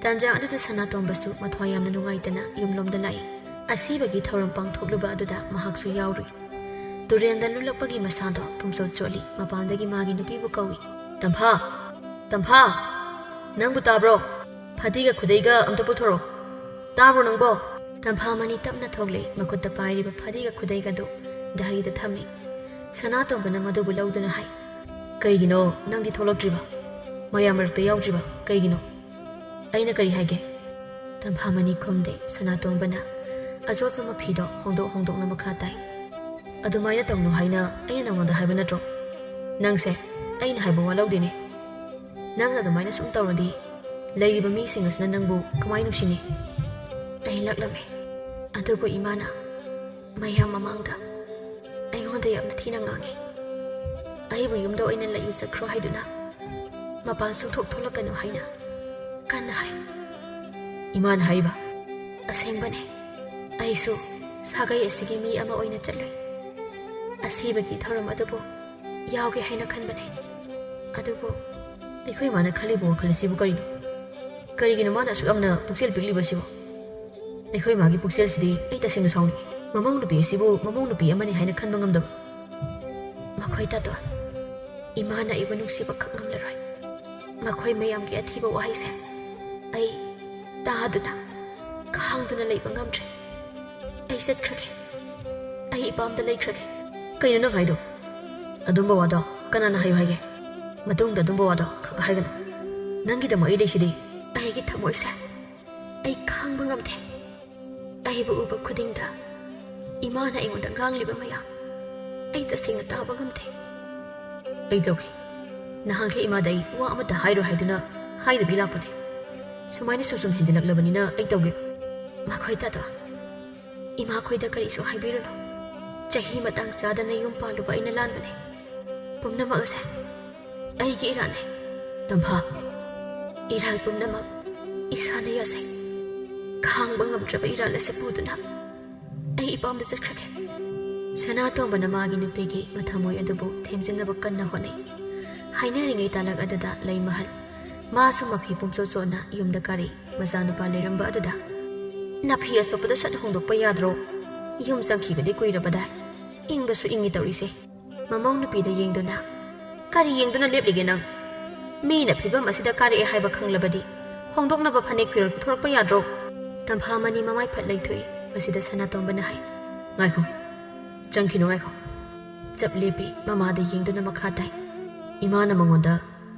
ꯇꯥꯟꯖꯥ ꯑꯗꯨꯗ ꯁꯅꯥꯇꯣꯝꯕꯁꯨ ꯃꯊ꯭ꯋꯥꯏ ꯌꯥꯝꯅ ꯅꯨꯡꯉꯥꯏꯇꯅ ꯌꯨꯝꯂꯣꯝꯗ ꯂꯥꯛꯏ꯫ ꯑꯁꯤꯕꯒꯤ ꯊꯧꯔꯝ ꯄꯥꯡꯊꯣꯛꯂꯨꯕ ꯑꯗꯨꯗ ꯃꯍꯥꯛꯁꯨ ꯌꯥꯎꯔꯨꯏ꯫ ꯇꯨꯔꯦꯜꯗ ꯂꯨꯞꯂꯛꯄꯒꯤ ꯃꯁꯥꯗꯣ ꯄꯨꯝꯆꯣꯠ ꯆꯣꯠꯂꯤ꯫ ꯃꯄꯥꯟꯗꯒꯤ ꯃꯥꯒꯤ ꯅꯨꯄꯤꯕꯨ ꯀꯧꯏ꯫ "ꯇꯝꯐꯥ! ꯇꯝꯐꯥ! ꯅꯪꯕꯨ ꯇꯥꯕ꯭ꯔꯣ? ꯐꯗꯤꯒ ꯈꯨꯗꯩꯒ ꯑꯝꯇ ꯄꯨꯊꯣꯔꯛꯑꯣ꯫ ꯇꯥꯕ꯭ꯔꯣ ꯅꯪꯕꯣ?" ꯇꯝꯐꯥꯃꯅꯤ ꯇꯞꯅ ꯊꯣꯛꯂꯦ꯫ ꯃꯈꯨꯠꯇ ꯄꯥꯏꯔꯤꯕ ꯐꯗꯤꯒ ꯈꯨꯗꯩꯒꯗꯨ ꯗꯥꯔꯤꯗ ꯊꯝꯃꯤ꯫ ꯁꯅꯥꯇꯣꯝꯕꯅ ꯃꯗꯨꯕꯨ ꯂꯧꯗꯨꯅ ꯍꯥꯏ, "ꯀꯩꯒꯤꯅꯣ ꯅꯪꯗꯤ ꯊꯣꯛꯂꯛꯇ꯭ꯔꯤꯕ? ꯃꯌꯥꯝ ꯃꯔꯛꯇ ꯌꯥꯎꯗ꯭ꯔꯤꯕ? ꯀꯩꯒꯤꯅꯣ?" "ꯑꯩꯅ ꯀꯔꯤ ꯍꯥꯏꯒꯦ?" ꯇꯝꯐꯥꯃꯅꯤ ꯈꯨꯝꯗꯦ꯫ ꯁꯅꯥꯇꯣꯝꯕꯅ ꯑꯆꯣꯠꯄ ꯃꯐꯤꯗꯣ ꯍꯣꯡꯗꯣꯛ ꯍꯣꯡꯗꯣꯛꯅ ꯃꯈꯥ ꯇꯥꯏ꯫ "ꯑꯗꯨꯃꯥꯏꯅ ꯇꯧꯅꯨ ꯍꯥꯏꯅ ꯑꯩꯅ ꯅꯉꯣꯟꯗ ꯍꯥꯏꯕ ꯅꯠꯇ꯭ꯔꯣ? ꯅꯪꯁꯦ ꯑꯩꯅ ꯍꯥꯏꯕ ꯋꯥ ꯂꯧꯗꯦꯅꯦ꯫ ꯅꯪꯅ ꯑꯗꯨꯃꯥꯏꯅ ꯁꯨꯝ ꯇꯧꯔꯗꯤ ꯂꯩꯔꯤꯕ ꯃꯤꯁꯤꯡ ꯑꯁꯤꯅ ꯅꯪꯕꯨ ꯀꯃꯥꯏ ꯅꯨꯡꯁꯤꯅꯤ?" ꯑꯩ ꯂꯛꯂꯝꯃꯤ꯫ ꯑꯗꯨꯕꯨ ꯏꯃꯥꯅ ꯃꯌꯥꯝ ꯃꯃꯥꯡꯗ ꯑꯩꯉꯣꯟꯗ ꯌꯥꯝꯅ ꯊꯤꯅ ꯉꯥꯡꯉꯤ꯫ ꯑꯩꯕꯨ ꯌꯨꯝꯗ ꯑꯣꯏꯅ ꯂꯩꯌꯨ ꯆꯠꯈ꯭ꯔꯣ ꯍꯥꯏꯗꯨꯅ ꯃꯄꯥꯟ ꯁꯨꯡꯊꯣꯛ ꯊꯣꯛꯂꯛꯀꯅꯨ ꯍꯥꯏꯅ ꯀꯟꯅ ꯍꯥꯏ꯫ "ꯏꯃꯥꯅ ꯍꯥꯏꯔꯤꯕ?" "ꯑꯁꯦꯡꯕꯅꯦ꯫ ꯑꯩꯁꯨ ꯁꯥꯒꯩ ꯑꯁꯤꯒꯤ ꯃꯤ ꯑꯃ ꯑꯣꯏꯅ ꯆꯠꯂꯨꯏ꯫ ꯑꯁꯤꯕꯒꯤ ꯊꯧꯔꯝ ꯑꯗꯨꯕꯨ ꯌꯥꯎꯒꯦ ꯍꯥꯏꯅ ꯈꯟꯕꯅꯦ꯫ ꯑꯗꯨꯕꯨ ꯑꯩꯈꯣꯏ ꯃꯥꯅ ꯈꯜꯂꯤꯕ ꯋꯥꯈꯜ ꯑꯁꯤꯕꯨ ꯀꯔꯤꯅꯣ? ꯀꯔꯤꯒꯤꯅꯣ ꯃꯥꯅ ꯑꯁꯨꯛ ꯌꯥꯝꯅ ꯄꯨꯛꯆꯦꯜ ꯄꯤꯛꯂꯤꯕꯁꯤꯕꯨ? ꯑꯩꯈꯣꯏ ꯃꯥꯒꯤ ꯄꯨꯛꯆꯦꯜꯁꯤꯗꯤ ꯑꯩ ꯇꯁꯦꯡꯅ ꯁꯥꯎꯅꯤꯡꯉꯤ꯫ ꯃꯃꯧ ꯅꯨꯄꯤ ꯑꯁꯤꯕꯨ ꯃꯃꯧ ꯅꯨꯄꯤ ꯑꯃꯅꯤ ꯍꯥꯏꯅ ꯈꯟꯕ ꯉꯝꯗꯕ꯫ ꯃꯈꯣꯏ ꯇꯥꯗꯣ, ꯏꯃꯥꯅ ꯑꯩꯕꯨ ꯅꯨꯡꯁꯤꯕ ꯈꯛ ꯉꯝꯂꯔꯣꯏ꯫ ꯃꯈꯣꯏ ꯃꯌꯥꯝꯒꯤ ꯑꯊꯤꯕ ꯋꯥꯍꯩꯁꯦ ꯑꯩ ꯇꯥꯗꯨꯅ, ꯈꯥꯡꯗꯨꯅ ꯂꯩꯕ ꯉꯝꯗ꯭ꯔꯦ꯫ ꯑꯩ ꯆꯠꯈ꯭ꯔꯒꯦ꯫ ꯑꯩ ꯏꯄꯥꯝꯗ ꯂꯩꯈ꯭ꯔꯒꯦ꯫ ꯀꯩꯅꯣ ꯅꯪ ꯍꯥꯏꯗꯣ? ꯑꯗꯨꯝꯕ ꯋꯥꯗꯣ ꯀꯅꯥꯅ ꯍꯥꯏꯌꯨ ꯍꯥꯏꯒꯦ? ꯃꯇꯨꯡꯗ ꯑꯗꯨꯝꯕ ꯋꯥꯗꯣ ꯈꯛ ꯍꯥꯏꯒꯅꯨ꯫ ꯅꯪꯒꯤꯗꯃꯛ ꯑꯩ ꯂꯩꯁꯤꯗꯤ꯫ ꯑꯩꯒꯤ ꯊꯃꯣꯏꯁꯦ ꯑꯩ ꯈꯥꯡꯕ ꯉꯝꯗꯦ꯫ ꯑꯩꯕꯨ ꯎꯕ ꯈꯨꯗꯤꯡꯗ ꯏꯃꯥꯅ ꯑꯩꯉꯣꯟꯗ ꯉꯥꯡꯂꯤꯕ ꯃꯌꯥꯝ ꯑꯩ ꯇꯁꯦꯡꯅ ꯇꯥꯕ ꯉꯝꯗꯦ꯫ ꯑꯩ ꯇꯧꯈꯤ꯫ ꯅꯍꯥꯟꯈꯩ ꯏꯃꯥꯗ ꯑꯩ ꯋꯥ ꯑꯃꯠꯇ ꯍꯥꯏꯔꯣꯏ ꯍꯥꯏꯗꯨꯅ ꯍꯥꯏꯗꯕꯤ ꯂꯥꯛꯄꯅꯦ꯫ ꯁꯨꯃꯥꯏꯅ ꯁꯨꯝ ꯁꯨꯝ ꯍꯦꯟꯖꯤꯜꯂꯛꯂꯕꯅꯤꯅ ꯑꯩ ꯇꯧꯒꯦ꯫ ꯃꯈꯣꯏꯗ ꯑꯗꯣ, ꯏꯃꯥꯈꯣꯏꯗ ꯀꯔꯤꯁꯨ ꯍꯥꯏꯕꯤꯔꯨꯅꯨ꯫ ꯆꯍꯤ ꯃꯇꯥꯡ ꯆꯥꯗꯅ ꯌꯨꯝ ꯄꯥꯜꯂꯨꯕ ꯑꯩꯅ ꯂꯥꯟꯕꯅꯦ꯫ ꯄꯨꯝꯅꯃꯛ ꯑꯁꯦ ꯑꯩꯒꯤ ꯏꯔꯥꯟꯅꯦ꯫ ꯇꯝꯐꯥ, ꯏꯔꯥꯜ ꯄꯨꯝꯅꯃꯛ ꯏꯁꯥꯅ ꯌꯥꯖꯩ꯫ ꯈꯥꯡꯕ ꯉꯝꯗ꯭ꯔꯕ ꯏꯔꯥꯜ ꯑꯁꯤ ꯄꯨꯗꯨꯅ ꯑꯩ ꯏꯄꯥꯝꯗ ꯆꯠꯈ꯭ꯔꯒꯦ꯫ ꯁꯅꯥꯇꯣꯝꯕꯅ ꯃꯥꯒꯤ ꯅꯨꯄꯤꯒꯤ ꯃꯊꯃꯣꯏ ꯑꯗꯨꯕꯨ ꯊꯦꯝꯖꯤꯟꯅꯕ ꯀꯟꯅ ꯍꯣꯠꯅꯩ꯫ ꯍꯥꯏꯅꯔꯤꯉꯩ ꯇꯥꯂꯛ ꯑꯗꯨꯗ ꯂꯩꯃꯍꯜ, ꯃꯥꯁꯨ ꯃꯐꯤ ꯄꯨꯝꯆꯣꯠ ꯆꯣꯠꯅ ꯌꯨꯝꯗ ꯀꯥꯔꯛꯏ꯫ ꯃꯆꯥꯅꯨꯄꯥ ꯂꯩꯔꯝꯕ ꯑꯗꯨꯗ, "ꯅꯐꯤ ꯑꯆꯣꯠꯄꯗꯣ ꯁꯠ ꯍꯣꯡꯗꯣꯛꯄ ꯌꯥꯗ꯭ꯔꯣ? ꯌꯨꯝ ꯆꯪꯈꯤꯕꯗꯤ ꯀꯨꯏꯔꯕꯗꯥꯏ꯫ ꯏꯪꯕꯁꯨ ꯏꯪꯉꯤ ꯇꯧꯔꯤꯁꯦ꯫" ꯃꯃꯧ ꯅꯨꯄꯤꯗ ꯌꯦꯡꯗꯨꯅ, "ꯀꯔꯤ ꯌꯦꯡꯗꯨꯅ ꯂꯦꯞꯂꯤꯒꯦ ꯅꯪ? ꯃꯤꯅ ꯐꯤꯕꯝ ꯑꯁꯤꯗ ꯀꯥꯔꯛꯑꯦ ꯍꯥꯏꯕ ꯈꯪꯂꯕꯗꯤ ꯍꯣꯡꯗꯣꯛꯅꯕ ꯐꯅꯦꯛ ꯐꯤꯔꯣꯜ ꯄꯨꯊꯣꯔꯛꯄ ꯌꯥꯗ꯭ꯔꯣ?" ꯇꯝꯐꯥꯃꯅꯤ ꯃꯃꯥꯏ ꯐꯠ ꯂꯩꯊꯣꯛꯏ꯫ ꯃꯁꯤꯗ ꯁꯅꯥꯇꯣꯝꯕꯅ ꯍꯥꯏ, "ꯉꯥꯏꯈꯣ, ꯆꯪꯈꯤꯅꯨ, ꯉꯥꯏꯈꯣ꯫" ꯆꯞ ꯂꯦꯞꯄꯤ꯫ ꯃꯃꯥꯗ ꯌꯦꯡꯗꯨꯅ ꯃꯈꯥ ꯇꯥꯏ, "ꯏꯃꯥꯅ ꯃꯉꯣꯟꯗ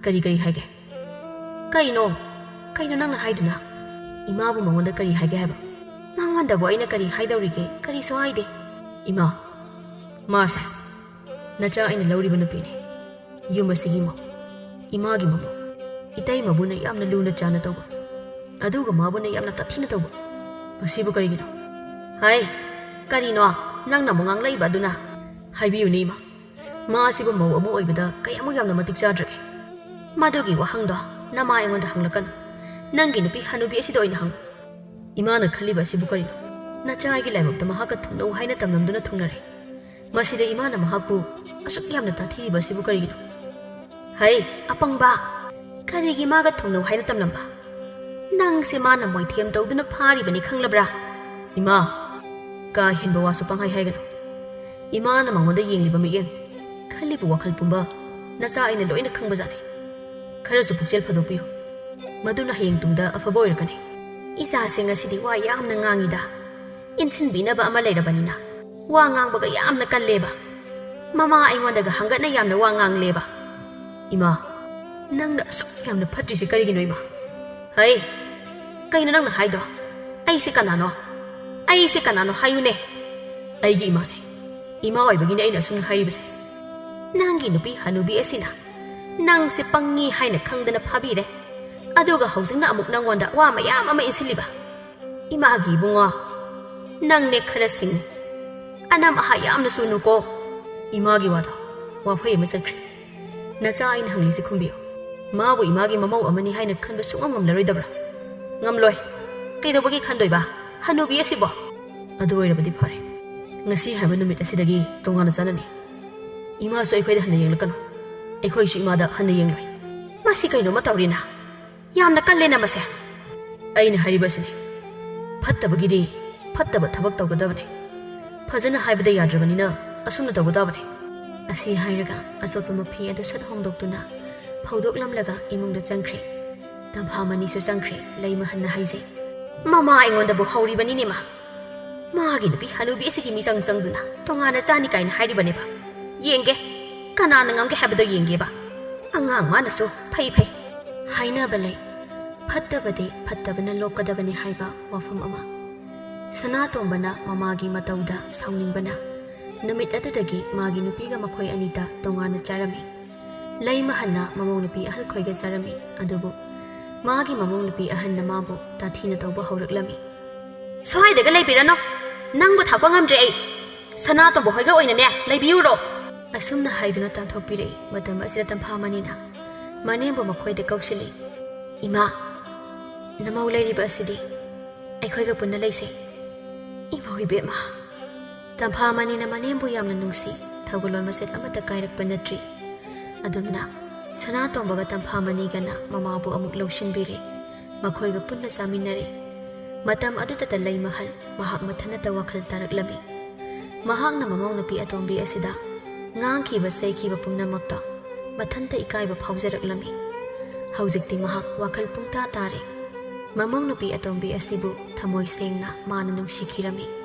ꯀꯔꯤ ꯀꯔꯤ ꯍꯥꯏꯒꯦ?" "ꯀꯩꯅꯣ? ꯀꯩꯅꯣ ꯅꯪꯅ ꯍꯥꯏꯗꯨꯅ? ꯏꯃꯥꯕꯨ ꯃꯉꯣꯟꯗ ꯀꯔꯤ ꯍꯥꯏꯒꯦ ꯍꯥꯏꯕ?" "ꯃꯉꯣꯟꯗꯕꯨ ꯑꯩꯅ ꯀꯔꯤ ꯍꯥꯏꯗꯧꯔꯤꯒꯦ? ꯀꯔꯤꯁꯨ ꯍꯥꯏꯗꯦ꯫" "ꯏꯃꯥ, ꯃꯥꯁꯦ ꯅꯆꯥ ꯑꯩꯅ ꯂꯧꯔꯤꯕ ꯅꯨꯄꯤꯅꯤ꯫ ꯌꯨꯝ ꯑꯁꯤꯒꯤ ꯃꯧ, ꯏꯃꯥꯒꯤ ꯃꯃꯧ, ꯏꯇꯩꯃꯕꯨꯅ ꯌꯥꯝꯅ ꯂꯨꯅ ꯆꯥꯅ ꯇꯧꯕ, ꯑꯗꯨꯒ ꯃꯥꯕꯨꯅ ꯌꯥꯝꯅ ꯇꯥꯊꯤꯅ ꯇꯧꯕ꯫ ꯃꯁꯤꯕꯨ ꯀꯔꯤꯒꯤꯅꯣ?" "ꯍꯥꯏ, ꯀꯔꯤꯅꯣ ꯅꯪꯅ ꯑꯃꯨꯛ ꯉꯥꯡꯂꯛꯏꯕ ꯑꯗꯨꯅ? ꯍꯥꯏꯕꯤꯌꯨꯅꯦ ꯏꯃꯥ, ꯃꯥ ꯑꯁꯤꯕꯨ ꯃꯧ ꯑꯃ ꯑꯣꯏꯕꯗ ꯀꯌꯥꯃꯨꯛ ꯌꯥꯝꯅ ꯃꯇꯤꯛ ꯆꯥꯗ꯭ꯔꯒꯦ?" "ꯃꯗꯨꯒꯤ ꯋꯥꯍꯪꯗꯣ ꯅꯃꯥ ꯑꯩꯉꯣꯟꯗ ꯍꯪꯂꯛꯀꯅꯨ꯫ ꯅꯪꯒꯤ ꯅꯨꯄꯤ ꯍꯅꯨꯕꯤ ꯑꯁꯤꯗ ꯑꯣꯏꯅ ꯍꯪꯉꯨ꯫ ꯏꯃꯥꯅ ꯈꯜꯂꯤꯕ ꯑꯁꯤꯕꯨ ꯀꯔꯤꯅꯣ? ꯅꯆꯥ ꯑꯩꯒꯤ ꯂꯥꯏꯕꯛꯇ ꯃꯍꯥꯛꯀ ꯊꯨꯡꯅꯧ ꯍꯥꯏꯅ ꯇꯝꯂꯝꯗꯨꯅ ꯊꯨꯡꯅꯔꯦ꯫ ꯃꯁꯤꯗ ꯏꯃꯥꯅ ꯃꯍꯥꯛꯄꯨ ꯑꯁꯨꯛ ꯌꯥꯝꯅ ꯇꯥꯊꯤꯔꯤꯕ ꯑꯁꯤꯕꯨ ꯀꯔꯤꯒꯤꯅꯣ?" "ꯍꯩ, ꯑꯄꯪꯕ! ꯀꯔꯤꯒꯤ ꯃꯥꯒ ꯊꯨꯡꯅꯧ ꯍꯥꯏꯅ ꯇꯝꯂꯝꯕ? ꯅꯪꯁꯦ ꯃꯥꯅ ꯃꯣꯏꯊꯦꯝ ꯇꯧꯗꯨꯅ ꯐꯥꯔꯤꯕꯅꯤ ꯈꯪꯂꯕ꯭ꯔꯥ? ꯏꯃꯥ, ꯀꯥ ꯍꯦꯟꯕ ꯋꯥꯁꯨ ꯄꯪꯍꯥꯏ ꯍꯥꯏꯒꯅꯨ꯫ ꯏꯃꯥꯅ ꯃꯉꯣꯟꯗ ꯌꯦꯡꯂꯤꯕ ꯃꯤꯠꯌꯦꯡ, ꯈꯜꯂꯤꯕ ꯋꯥꯈꯜ ꯄꯨꯝꯕ ꯅꯆꯥ ꯑꯩꯅ ꯂꯣꯏꯅ ꯈꯪꯕꯖꯥꯠꯅꯤ꯫ ꯈꯔꯁꯨ ꯄꯨꯛꯆꯦꯜ ꯐꯥꯗꯣꯛꯄꯤꯌꯨ, ꯃꯗꯨꯅ ꯍꯌꯦꯡ ꯇꯨꯡꯗ ꯑꯐꯕ ꯑꯣꯏꯔꯛꯀꯅꯤ꯫ ꯏꯆꯥꯁꯦ ꯉꯁꯤꯗꯤ ꯋꯥ ꯌꯥꯝꯅ ꯉꯥꯡꯉꯤꯗ꯫ ꯏꯟꯁꯤꯟꯕꯤꯅꯕ ꯑꯃ ꯂꯩꯔꯕꯅꯤꯅ ꯋꯥ ꯉꯥꯡꯕꯒ ꯌꯥꯝꯅ ꯀꯜꯂꯦꯕ꯫ ꯃꯃꯥ ꯑꯩꯉꯣꯟꯗꯒ ꯍꯪꯒꯠꯅ ꯌꯥꯝꯅ ꯋꯥ ꯉꯥꯡꯂꯦꯕ꯫ ꯏꯃꯥ, ꯅꯪꯅ ꯑꯁꯨꯛ ꯌꯥꯝꯅ ꯐꯠꯇ꯭ꯔꯤꯁꯦ ꯀꯔꯤꯒꯤꯅꯣ ꯏꯃꯥ? ꯍꯩ, ꯀꯩꯅꯣ ꯅꯪꯅ ꯍꯥꯏꯗꯣ? ꯑꯩꯁꯦ ꯀꯅꯥꯅꯣ? ꯑꯩꯁꯦ ꯀꯅꯥꯅꯣ ꯍꯥꯏꯌꯨꯅꯦ? ꯑꯩꯒꯤ ꯏꯃꯥꯅꯦ꯫ ꯏꯃꯥ ꯑꯣꯏꯕꯒꯤꯅꯦ ꯑꯩꯅ ꯑꯁꯨꯝꯅ ꯍꯥꯏꯔꯤꯕꯁꯦ꯫ ꯅꯪꯒꯤ ꯅꯨꯄꯤ ꯍꯅꯨꯕꯤ ꯑꯁꯤꯅ ꯅꯪꯁꯦ ꯄꯪꯉꯤ ꯍꯥꯏꯅ ꯈꯪꯗꯅ ꯐꯥꯕꯤꯔꯦ꯫ ꯑꯗꯨꯒ ꯍꯧꯖꯤꯛꯅ ꯑꯃꯨꯛ ꯅꯪꯉꯣꯟꯗ ꯋꯥ ꯃꯌꯥꯝ ꯑꯃ ꯏꯟꯁꯤꯜꯂꯤꯕ꯫ ꯏꯃꯥꯒꯤ ꯏꯕꯨꯡꯉꯣ, ꯅꯪꯅꯦ ꯈꯔ ꯁꯤꯡꯉꯨ꯫ ꯑꯅꯝ ꯑꯍꯥ ꯌꯥꯝꯅ ꯆꯨꯅꯨꯀꯣ꯫ ꯏꯃꯥꯒꯤ ꯋꯥꯗꯣ ꯋꯥꯐꯩ ꯑꯃ ꯆꯠꯈ꯭ꯔꯦ꯫ ꯅꯆꯥ ꯑꯩꯅ ꯍꯪꯂꯤꯁꯦ ꯈꯨꯝꯕꯤꯌꯨ꯫ ꯃꯥꯕꯨ ꯏꯃꯥꯒꯤ ꯃꯃꯧ ꯑꯃꯅꯤ ꯍꯥꯏꯅ ꯈꯟꯕ ꯁꯨꯡꯉꯝ ꯉꯝꯂꯔꯣꯏꯗꯕ꯭ꯔꯥ? ꯉꯝꯂꯣꯏ꯫ ꯀꯩꯗꯧꯕꯒꯤ ꯈꯟꯗꯣꯏꯕ? ꯍꯅꯨꯕꯤ ꯑꯁꯤꯕꯣ? ꯑꯗꯨ ꯑꯣꯏꯔꯕꯗꯤ ꯐꯔꯦ꯫ ꯉꯁꯤ ꯍꯥꯏꯕ ꯅꯨꯃꯤꯠ ꯑꯁꯤꯗꯒꯤ ꯇꯣꯉꯥꯟꯅ ꯆꯥꯅꯅꯤ꯫ ꯏꯃꯥꯁꯨ ꯑꯩꯈꯣꯏꯗ ꯍꯟꯅ ꯌꯦꯡꯂꯛꯀꯅꯨ꯫ ꯑꯩꯈꯣꯏꯁꯨ ꯏꯃꯥꯗ ꯍꯟꯅ ꯌꯦꯡꯂꯣꯏ꯫ ꯃꯁꯤ ꯀꯩꯅꯣꯝꯃ ꯇꯧꯔꯤꯅ꯫ ꯌꯥꯝꯅ ꯀꯜꯂꯦꯅ ꯃꯁꯦ꯫ ꯑꯩꯅ ꯍꯥꯏꯔꯤꯕ ꯑꯁꯤꯅꯤ꯫ ꯐꯠꯇꯕꯒꯤꯗꯤ ꯐꯠꯇꯕ ꯊꯕꯛ ꯇꯧꯒꯗꯕꯅꯤ꯫ ꯐꯖꯅ ꯍꯥꯏꯕꯗ ꯌꯥꯗ꯭ꯔꯕꯅꯤꯅ ꯑꯁꯨꯝꯅ ꯇꯧꯒꯗꯕꯅꯤ꯫ ꯑꯁꯤ ꯍꯥꯏꯔꯒ ꯑꯆꯣꯠꯄ ꯃꯐꯤ ꯑꯗꯨ ꯁꯠ ꯍꯣꯡꯗꯣꯛꯇꯨꯅ ꯐꯧꯗꯣꯛꯂꯝꯂꯒ ꯏꯃꯨꯡꯗ ꯆꯪꯈ꯭ꯔꯦ꯫ ꯇꯝꯐꯥ ꯃꯅꯤꯁꯨ ꯆꯪꯈ꯭ꯔꯦ꯫ ꯂꯩꯃꯍꯟꯅ ꯍꯥꯏꯖꯩ, "ꯃꯃꯥ ꯑꯩꯉꯣꯟꯗꯕꯨ ꯍꯧꯔꯤꯕꯅꯤꯅꯦ ꯃꯥ꯫ ꯃꯥꯒꯤ ꯅꯨꯄꯤ ꯍꯅꯨꯕꯤ ꯑꯁꯤꯒꯤ ꯃꯤꯆꯪ ꯆꯪꯗꯨꯅ ꯇꯣꯉꯥꯟꯅ ꯆꯥꯅꯤ ꯀꯥꯏꯅ ꯍꯥꯏꯔꯤꯕꯅꯦꯕ꯫ ꯌꯦꯡꯒꯦ, ꯀꯅꯥꯅ ꯉꯝꯒꯦ ꯍꯥꯏꯕꯗꯣ ꯌꯦꯡꯒꯦꯕ꯫ ꯑꯉꯥꯡ ꯃꯥꯅꯁꯨ ꯐꯩ ꯐꯩ ꯍꯥꯏꯅꯕ ꯂꯩ꯫ ꯐꯠꯇꯕꯗꯤ ꯐꯠꯇꯕꯅ ꯂꯣꯛꯀꯗꯕꯅꯤ ꯍꯥꯏꯕ ꯋꯥꯐꯝ ꯑꯃ꯫ ꯁꯅꯥꯇꯣꯝꯕꯅ ꯃꯃꯥꯒꯤ ꯃꯇꯧꯗ ꯁꯥꯎꯅꯤꯡꯕꯅ ꯅꯨꯃꯤꯠ ꯑꯗꯨꯗꯒꯤ ꯃꯥꯒꯤ ꯅꯨꯄꯤꯒ ꯃꯈꯣꯏ ꯑꯅꯤꯗ ꯇꯣꯉꯥꯟꯅ ꯆꯥꯔꯝꯃꯤ꯫ ꯂꯩꯃꯍꯟꯅ ꯃꯃꯧ ꯅꯨꯄꯤ ꯑꯍꯜ ꯈꯣꯏꯒ ꯆꯥꯔꯝꯃꯤ꯫ ꯑꯗꯨꯕꯨ ꯃꯥꯒꯤ ꯃꯃꯧ ꯅꯨꯄꯤ ꯑꯍꯟꯅ ꯃꯥꯕꯨ ꯇꯥꯊꯤꯅ ꯇꯧꯕ ꯍꯧꯔꯛꯂꯝꯃꯤ꯫ "ꯁ꯭ꯋꯥꯏꯗꯒ ꯂꯩꯕꯤꯔꯅꯣ, ꯅꯪꯕꯨ ꯊꯥꯛꯄ ꯉꯝꯗ꯭ꯔꯦ ꯑꯩ꯫ ꯁꯅꯥꯇꯣꯝꯕ ꯍꯣꯏꯒ ꯑꯣꯏꯅꯅꯦ ꯂꯩꯕꯤꯌꯨꯔꯣ?" ꯑꯁꯨꯝꯅ ꯍꯥꯏꯗꯨꯅ ꯇꯥꯟꯊꯣꯛꯄꯤꯔꯛꯏ꯫ ꯃꯇꯝ ꯑꯁꯤꯗ ꯇꯝꯐꯥꯃꯅꯤꯅ ꯃꯅꯦꯝꯕꯨ ꯃꯈꯣꯏꯗ ꯀꯧꯁꯤꯜꯂꯤ꯫ "ꯏꯃꯥ, ꯅꯃꯧ ꯂꯩꯔꯤꯕ ꯑꯁꯤꯗꯤ ꯑꯩꯈꯣꯏꯒ ꯄꯨꯟꯅ ꯂꯩꯁꯦ꯫ ꯏꯃꯧ ꯏꯕꯦꯝꯃ!" ꯇꯝꯐꯥꯃꯅꯤꯅ ꯃꯅꯦꯝꯕꯨ ꯌꯥꯝꯅ ꯅꯨꯡꯁꯤ꯫ ꯊꯧꯒꯜꯂꯣꯟ ꯃꯆꯦꯠ ꯑꯃꯠꯇ ꯀꯥꯏꯔꯛꯄ ꯅꯠꯇ꯭ꯔꯤ꯫ ꯑꯗꯨꯝꯅ ꯁꯅꯥꯇꯣꯝꯕꯒ ꯇꯝꯐꯥꯃꯅꯤꯒꯅ ꯃꯃꯥꯕꯨ ꯑꯃꯨꯛ ꯂꯧꯁꯤꯟꯕꯤꯔꯦ꯫ ꯃꯈꯣꯏꯒ ꯄꯨꯟꯅ ꯆꯥꯃꯤꯟꯅꯔꯦ꯫ ꯃꯇꯝ ꯑꯗꯨꯗꯇ ꯂꯩꯃꯍꯜ ꯃꯍꯥꯛ ꯃꯊꯟꯇ ꯋꯥꯈꯜ ꯇꯥꯔꯛꯂꯝꯃꯤ꯫ ꯃꯍꯥꯛꯅ ꯃꯃꯧ ꯅꯨꯄꯤ ꯑꯇꯣꯝꯕꯤ ꯑꯁꯤꯗ ꯉꯥꯡꯈꯤꯕ ꯆꯩꯈꯤꯕ ꯄꯨꯝꯅꯃꯛꯇꯣ ꯃꯊꯟꯇ ꯏꯀꯥꯏꯕ ꯐꯥꯎꯖꯔꯛꯂꯝꯃꯤ꯫ ꯍꯧꯖꯤꯛꯇꯤ ꯃꯍꯥꯛ ꯋꯥꯈꯜ ꯄꯨꯡꯇꯥ ꯇꯥꯔꯦ꯫ ꯃꯃꯧ ꯅꯨꯄꯤ ꯑꯇꯣꯝꯕꯤ ꯑꯁꯤꯕꯨ ꯊꯃꯣꯏ ꯁꯦꯡꯅ ꯃꯥꯅ ꯅꯨꯡꯁꯤꯈꯤꯔꯝꯃꯤ꯫